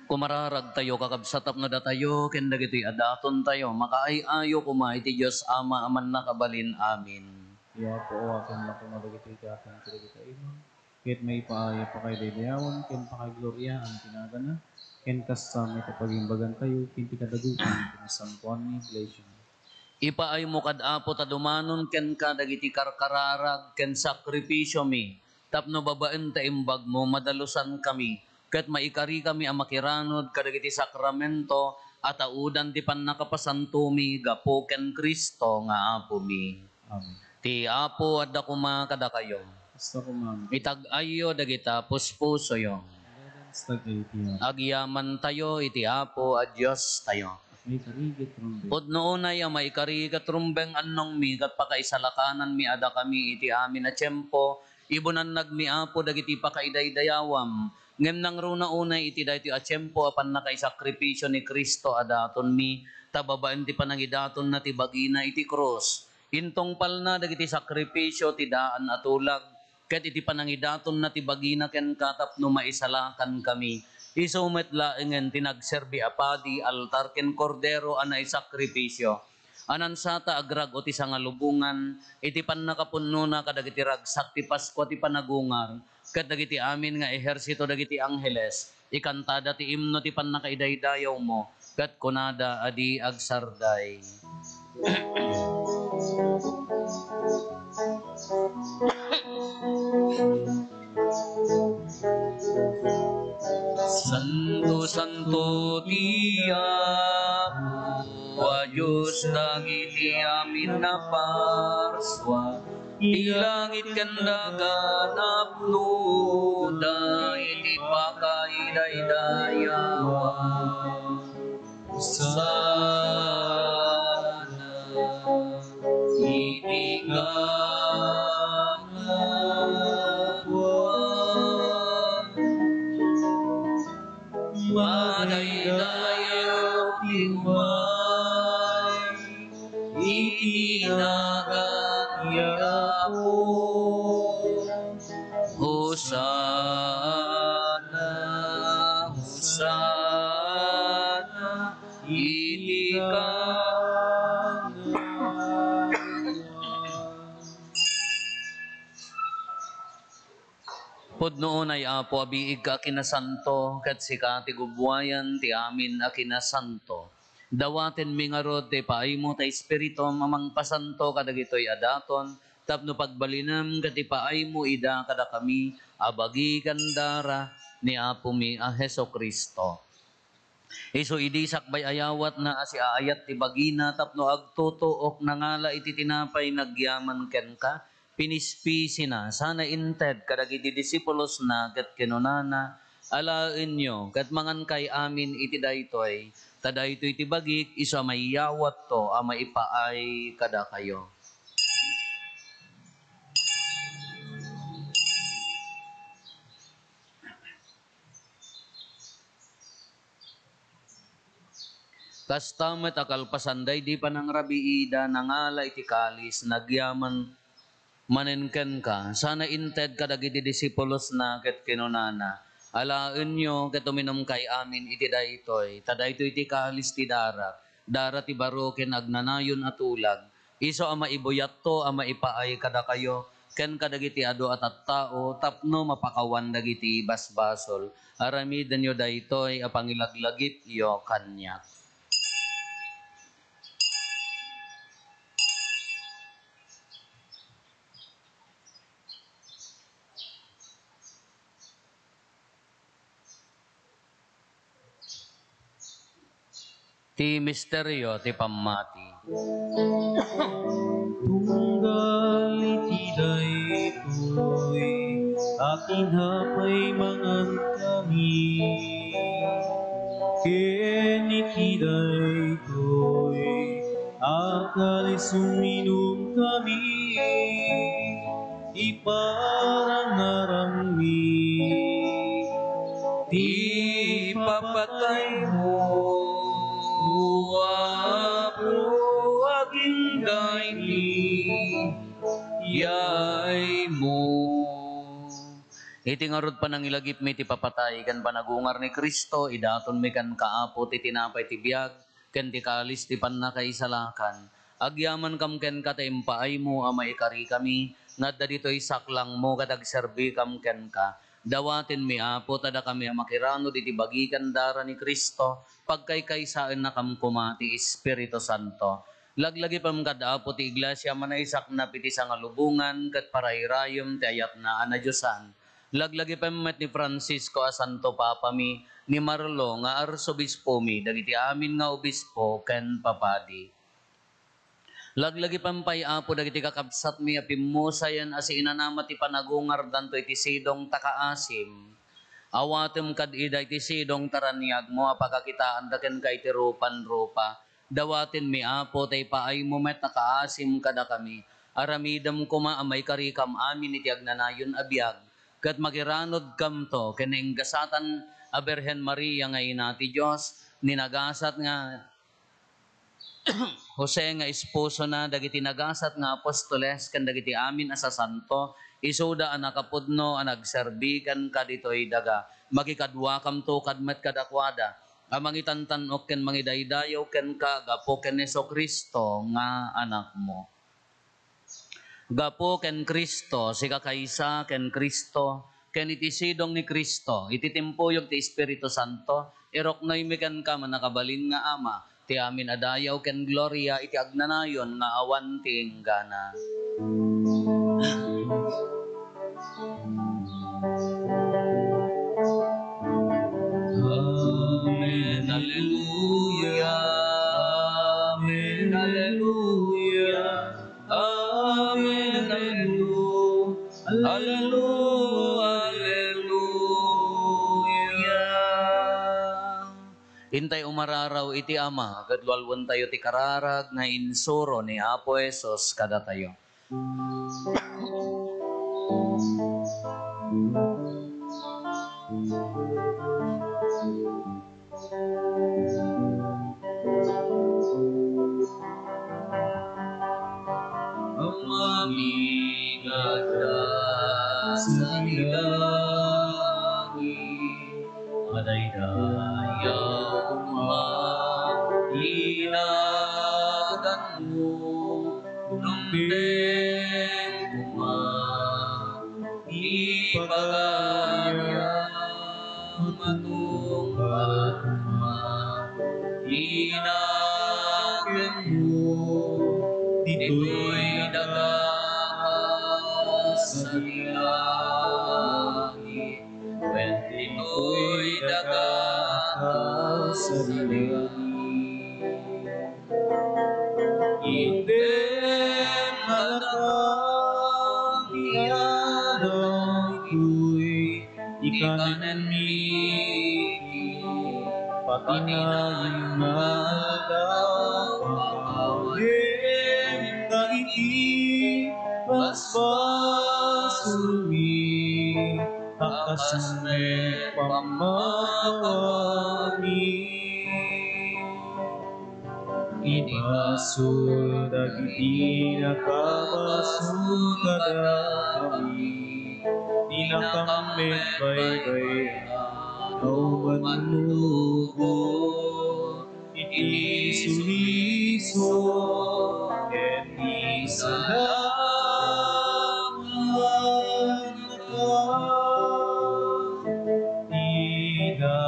Kumararagtayo, kakabsat, tapno datayo ken dagitoy a datontayo makaay-ayo koma iti Dios Ama a mannakabalin. Amin. Ti Apo, awatenyo koma dagitoy ti aton kadagiti imam, ket maipaay a pakaidaydayawan ken pakagloriaan ti nagana, ken kasta met a pagimbagantayo ken ti kadagupan ti nasantoan nga iglesia. Ipaaymo kad Apo ta dumanon kenka dagiti karkararag ken sakrifisiomi, tapno babaen ta imbagmo, madalusankami, ket maikarikami a makiranud kadagiti sakramento a taudan ti pannakapasantomi gapu ken Cristo nga Apomi. Amen. Ti Apo adda koma kadakayo. Kasta koma. Itag-ayyo dagita puspusoyo. Adda kadi iti Apo. Agyamantayo iti Apo a Diostayo. Maikari ket rumbeng. Pudno unay a maikari ket rumbeng, annongmi ket pakaisalakananmi a dakami iti amin a tiempo, ibunannagmi, Apo, dagiti pakaidaydayawam, ngem nangruna unay iti daytoy a tiempo a pannakaisakripisio ni Cristo a datonmi, ta babaen ti panangidatonna ti bagina iti krus, intungpalna dagiti sakripisio ti daan a tulag, ket iti panangidatonna ti bagina kenka tapno maisalakan kami. Isu met laengen ti nagserbi a padi, altar, ken kordero a naisakripisio. Anansa ta agrag-o ti sangalubongan iti pannakapunnona kadagiti ragsak ti Paskua ti panagungar, ket dagiti amin nga ehersito dagiti angheles, ikantada ti imno ti pannakaidaydayawmo, ket kunada a di agsarday. Santo, santo ti Apo a Dios dagiti amin a parsua. Ti langit ken daga napnoda iti pakaidaydayawan. Hosanna iti kangatoan. Madaydayaw ti umay iti nagan ti Apo. Hosanna, Hosanna iti kangatoan. Pudno unay, Apo, a biig ka a kinasanto, ket sika ti gubbuayan ti amin a kinasanto. Dawatenmi ngarud ti ipaaymo ti Espiritum a mangpasanto kadagitoy a daton tapno pagbalinem ket ipaaymo ida kadakami a bagi ken dara ni Apomi a Jesu-Cristo. Isu idi sakbay a yawatna a siaayat ti bagina tapno agtutuok, nangala iti tinapay, nagyaman kenka, pinispisina, sana inted kadagiti disipulosna ket kinunana, "Alaenyo ket mangankay amin iti daytoy, ta daytoy ti bagik isu a maiyawatto a maipaay kadakayo." Kasta met a kalpasan daydi panangrabiida, nangala iti kalis, nagyaman manen kenka, sana inted kadagiti disipulosna ket kinunana, "Alaenyo ket uminumkay amin iti daytoy, ta daytoy ti kalis ti darak, dara ti baro ken agnanayon a tulag, isu a maibuyatto a maipaay kadakayo ken kadagiti adu a tattao tapno mapakawan dagiti basbasol. Aramidenyo daytoy a pangilaglagipyo kaniak." Ti misterio ti pammati. Tunggal iti daytoy a tinapay mangankami, ken iti daytoy a kalis uminumkami, iparangaranmi ti ipapataymo, O Apo, agingga iti yaymo. Iti ngarud panangilagipmi ti papatay ken panagungar ni Cristo, idatonmi kenka, Apo, ti tinapay ti biag ken ti kalis ti pannakaisalakan. Agyamankam kenka ta impaaymo a maikarikami nga adda ditoy saklangmo ket agserbikam kenka. Dawatenmi, Apo, ta dakami a makiranod iti bagi ken dara ni Cristo, pagkaykaysaennakam koma ti Espiritu Santo. Laglagipem kad, Apo, ti iglesia a manaisaknap iti sangalubongan ket parairayem ti ayatna a nadiosan. Laglagipem met ni Francisco a Santo Papami, ni Marlo nga Arsobispomi, dagiti amin nga obispo ken papadi. Laglagipem pay, Apo, dagiti kakabsatmi a pimmusayen a siinanama ti panagungardanto iti sidong ta kaasim. Awatem kad ida iti sidong ta raniagmo a pakakitaanda kenka iti rupan-rupa. Dawatenmi, Apo, ta ipaaymo met a kaasim kadakami. Aramidem koma a maikarikam amin iti agnanayon a biag, ket makiranodkamto ken nainggasatan a Birhen Maria nga ina ti Dios, ni nagasat nga Jose nga esposona, dagiti nagasat nga apostoles, ken dagiti amin a sasanto, isuda a nakapudno a nagserbi kenka ditoy daga. Makikaduakamto kad met kadakuada. a mangitantan-ok ken mangidaydayaw kenka gapu ken Jesu-Cristo nga Anakmo. Gapu ken Cristo, sika kaysa ken Cristo, ken iti sidong ni Cristo, iti timpuyog ti Espiritu Santo, iruknoymi kenka, mannakabalin nga Ama, ti amin a dayaw ken gloria iti agnanayon nga awan ti inggana. Amen. Alleluia. Amen. Alleluia. Amen. Alleluia. Alleluia. Intay umararaw iti Ama, ket lualwentayo ti kararag nga insuro ni Apo Jesus kadatayo. Amangan nga adda sadi langit, madaydayaw koma ti naganmo, dumteng koma ti pagariam, matungpal koma ti nakemmo, ditoy daga a sadi langit, ken ditoy daga a sadi langit. Item a lakang ti adal ditoy ti kanenmi, pati nayon nga aldaw, pakaawem dagiti basbasolmi, a kas met pammakawami. Iti basol dagiti nakabasol kadakami, ti nakammet baybay-an a mannugot iti suliso ken ti salakan. Ida.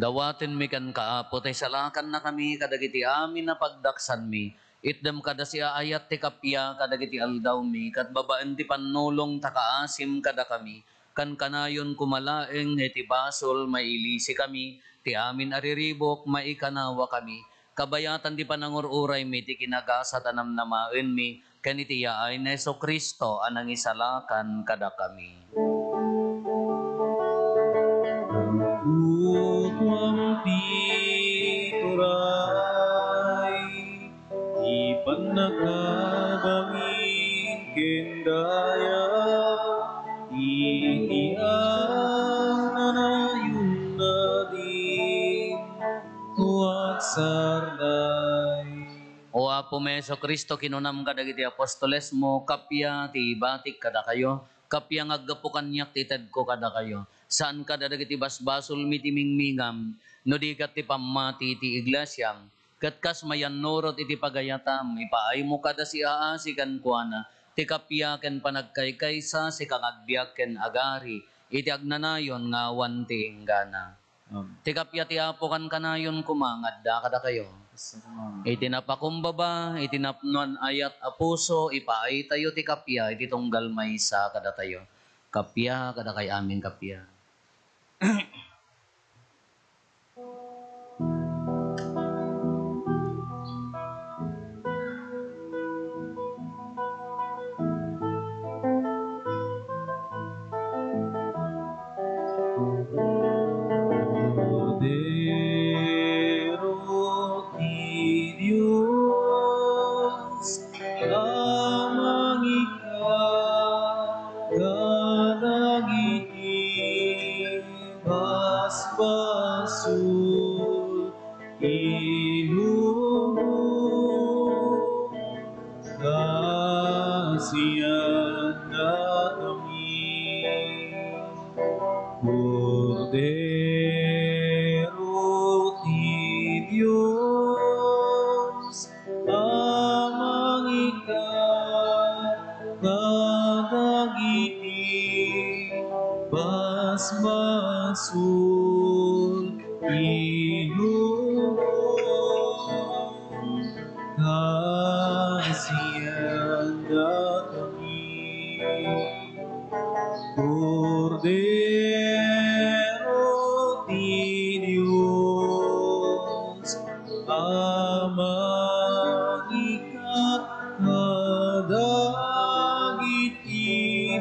Dawatenmi kenka, Apo, ti salakannakami kadagiti amin a pagdaksanmi. Itdem kada siaayat ti kappia kadagiti aldawmi, ket babaen ti pannulong ta kaasim kadakami. Kankanayon koma laeng nga iti basol, mailisikami, ti amin a riribuk, maikanawakami. Kabayatan ti panangur-uraymi ti kinagasat a namnamaenmi, ken iti yaay ni Jesu-Cristo a nangisalakan kadakami. Kukuam ti turay, ti pannakabalin ken daya, iti agnanayon nadin, o agsardeng. O Apomi Jesu-Cristo, kinunam kadagiti apostolesmo, kappia ti ibatik kadakayo, kappia nga aggapu kaniak ti itedko kadakayo. Saan kada dagiti basbasolmi ti mingmingam, no di ket ti pammati ti iglesiam. Ket kas mayannurot iti pagayatam, ipaaymo kada siaasi kenkuana ti kappia ken panagkaykaysa, sika nga agbiag ken agari iti agnanayon nga awan ti inggana. Amen. Ti kappia ti Apo kankanayon koma nga adda kadakayo. Iti napakumbaba, iti napnoan ayat a puso, ipaaytayo ti kappia iti tunggal maysa kadatayo. Kappia, kadakay amin kappia. Kordero ti Dios, a mangikkat kadagiti basbasol ti lubong, kaasiannakami. basol, ilubong, kasianda kami. Kordero ti Dios, a mangikat kadagiti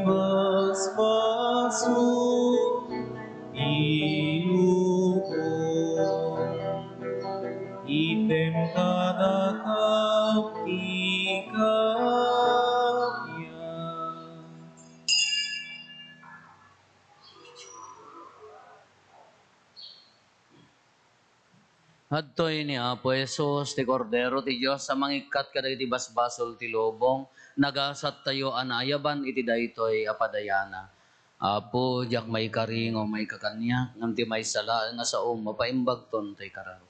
basbasol, ilubong, item kadakam ti kabias. Adtoy ni Apo Jesus, ti Kordero ti Dios a mangikkat kadagiti basbasol ti lubong. Nagasattayo a naayaban iti daytoy a padayana. Apo, diak maikari nga umayka kaniak, ngem ti maysa laeng a saom, mapaimbagton toy kararuam.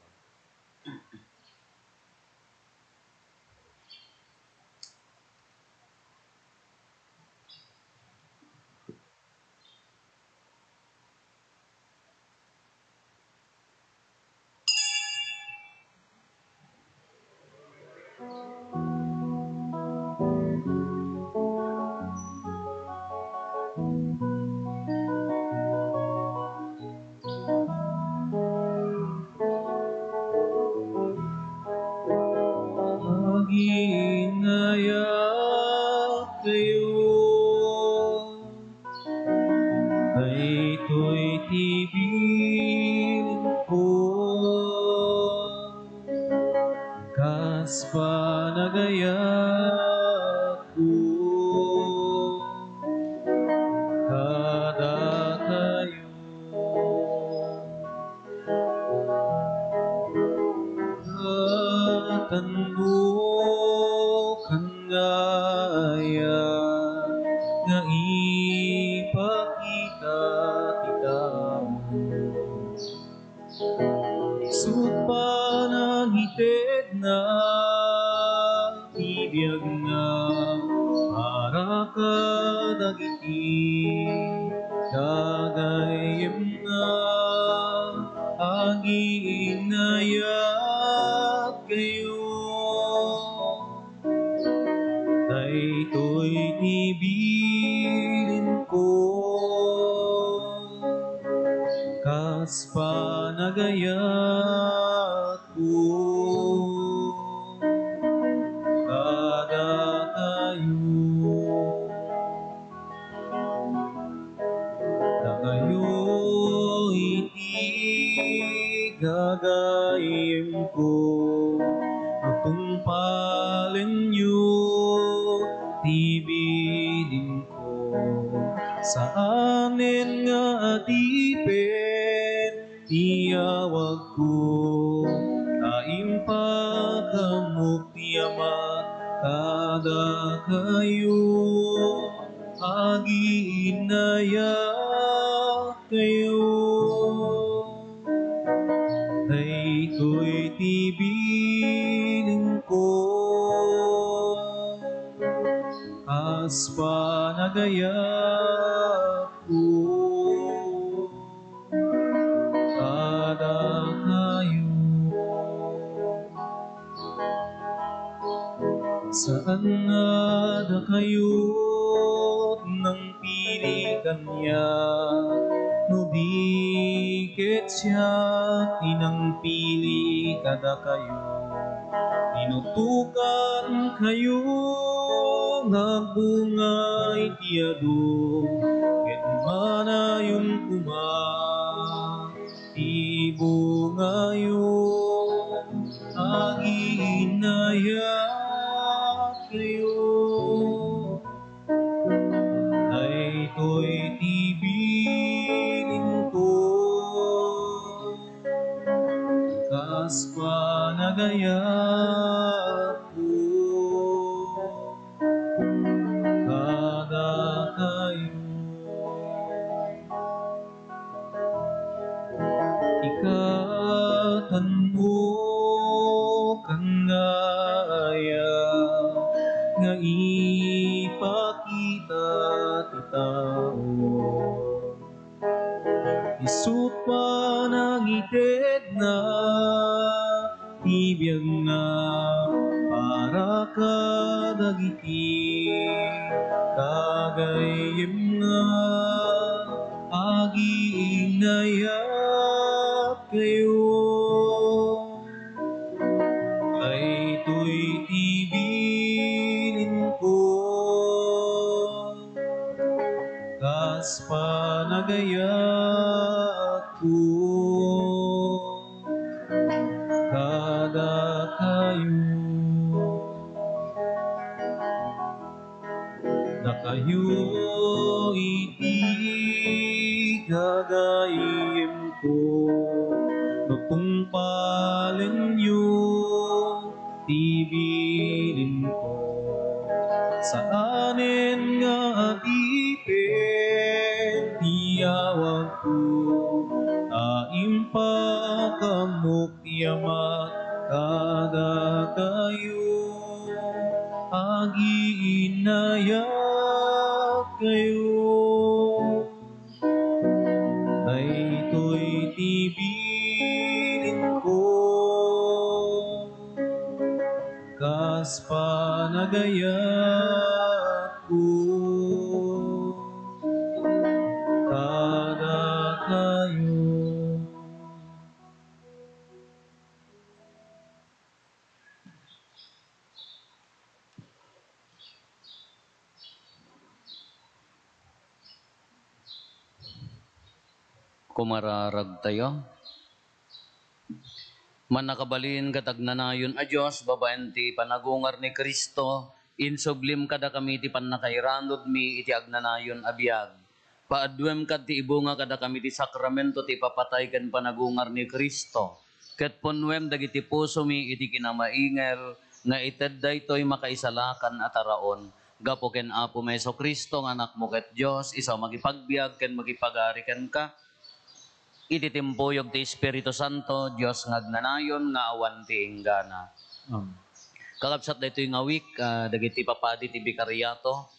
Aginayat kayo. Daytoy ti bilinko, kas panagayatko kadakayo. Katanmo kan nga aya nga ipakita ti tao. Isut' panangitedna ti biagna para kadagiti gagayyemna. Aginayat kayo. Daytoy ti bilinko, kas panagayatko kadakayo. Dakayo iti gagayyemko, no tungpalenyo ti bilinko, saanen nga adipen ti awagko, ta impakaammo ti Amak kadakayo. Aginayat kayo. Daytoy ti bilinko, kas panagayatko kadakayo. Saan a dakayo nangpili kaniak, no di ket siak ti nangpili kadakayo. Tinutokankayo nga agbunga iti adu, ket manayon koma ti bungayo. Aginayat kayo. Daytoy ti bilinko, kas panagayatko kadakayo. Ikatanmo kan nga aya nga ipakita ti tao. Itedna ti biagna para kadagiti kagayyemna, agiinayatkayo. Daytoy ti bilinko, kas panagayatko kadakayo. Dakayo iti gagayyemko, no tungpalenyo ti bilinko. Saanen nga adipen ti awagko, ta impakaammo ti Amak kadakayo, agiinayatkayo. Daytoy ti bilinko, kas panagayatko kadakayo. Kumararagtayo. Mannakabalin ket agnanayon a Dios, babaen ti panagungar ni Cristo, insublim kadakami ti pannakairanudmi iti agnanayon a biag. Paaduem kad ti ibunga kadakami ti sakramento ti ipapatay ken panagungar ni Cristo, ket punnuem dagiti pusomi iti kinamaingel nga ited daytoy makaisalakan a taraon. Gapu ken Apomi Jesu-Cristo nga Anakmo ket Dios, isu a makipagbiag ken makipagari kenka, iti timpuyog ti Espiritu Santo, Dios nga agnanayon nga awan ti inggana. Amen. Kakabsat, daytoy nga week, ah, dagiti papadi ti Bikariato,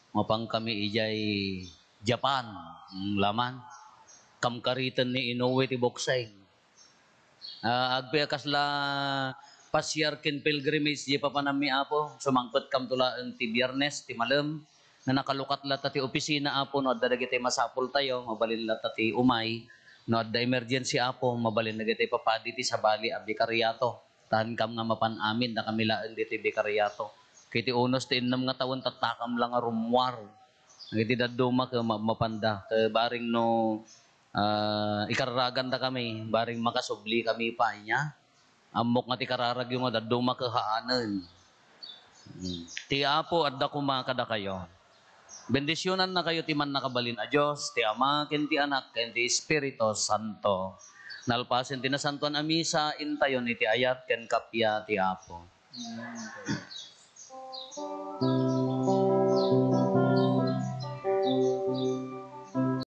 mapankami idiay Japan, mm, laman. Kamkariten ni Inoue ti boksing. Ah, agpay a kasla pasiar ken pilgrimage diay papanammi, Apo. Sumangpetkam to laeng ti Biernes, ti malem, nga nakalukat latta ti opisina, Apo, no adda dagiti masapultayo, mabalin latta ti umay. No adda emergency, Apo, mabalin dagiti papadi ti sabali a bikariato. Tankam nga mapan amin, dakami laeng ditoy bikariato. Ket iti unos ti innem nga tawen, tattakam la nga rummuar. Iti dadduma ket ma-, mapanda. Ket bareng no, ah, ikararagandakami, bareng makasublikami pay, nia? Ammok nga ti kararagyo nga dadduma ket haanen. Mm. Ti Apo adda koma kadakayo. Bendisionannakayo ti Mannakabalin a Dios, ti Ama, ken ti Anak, ken ti Espiritu Santo. Nalpasen ti Nasantoan a Misa, intayon iti ayat ken kappia ti Apo.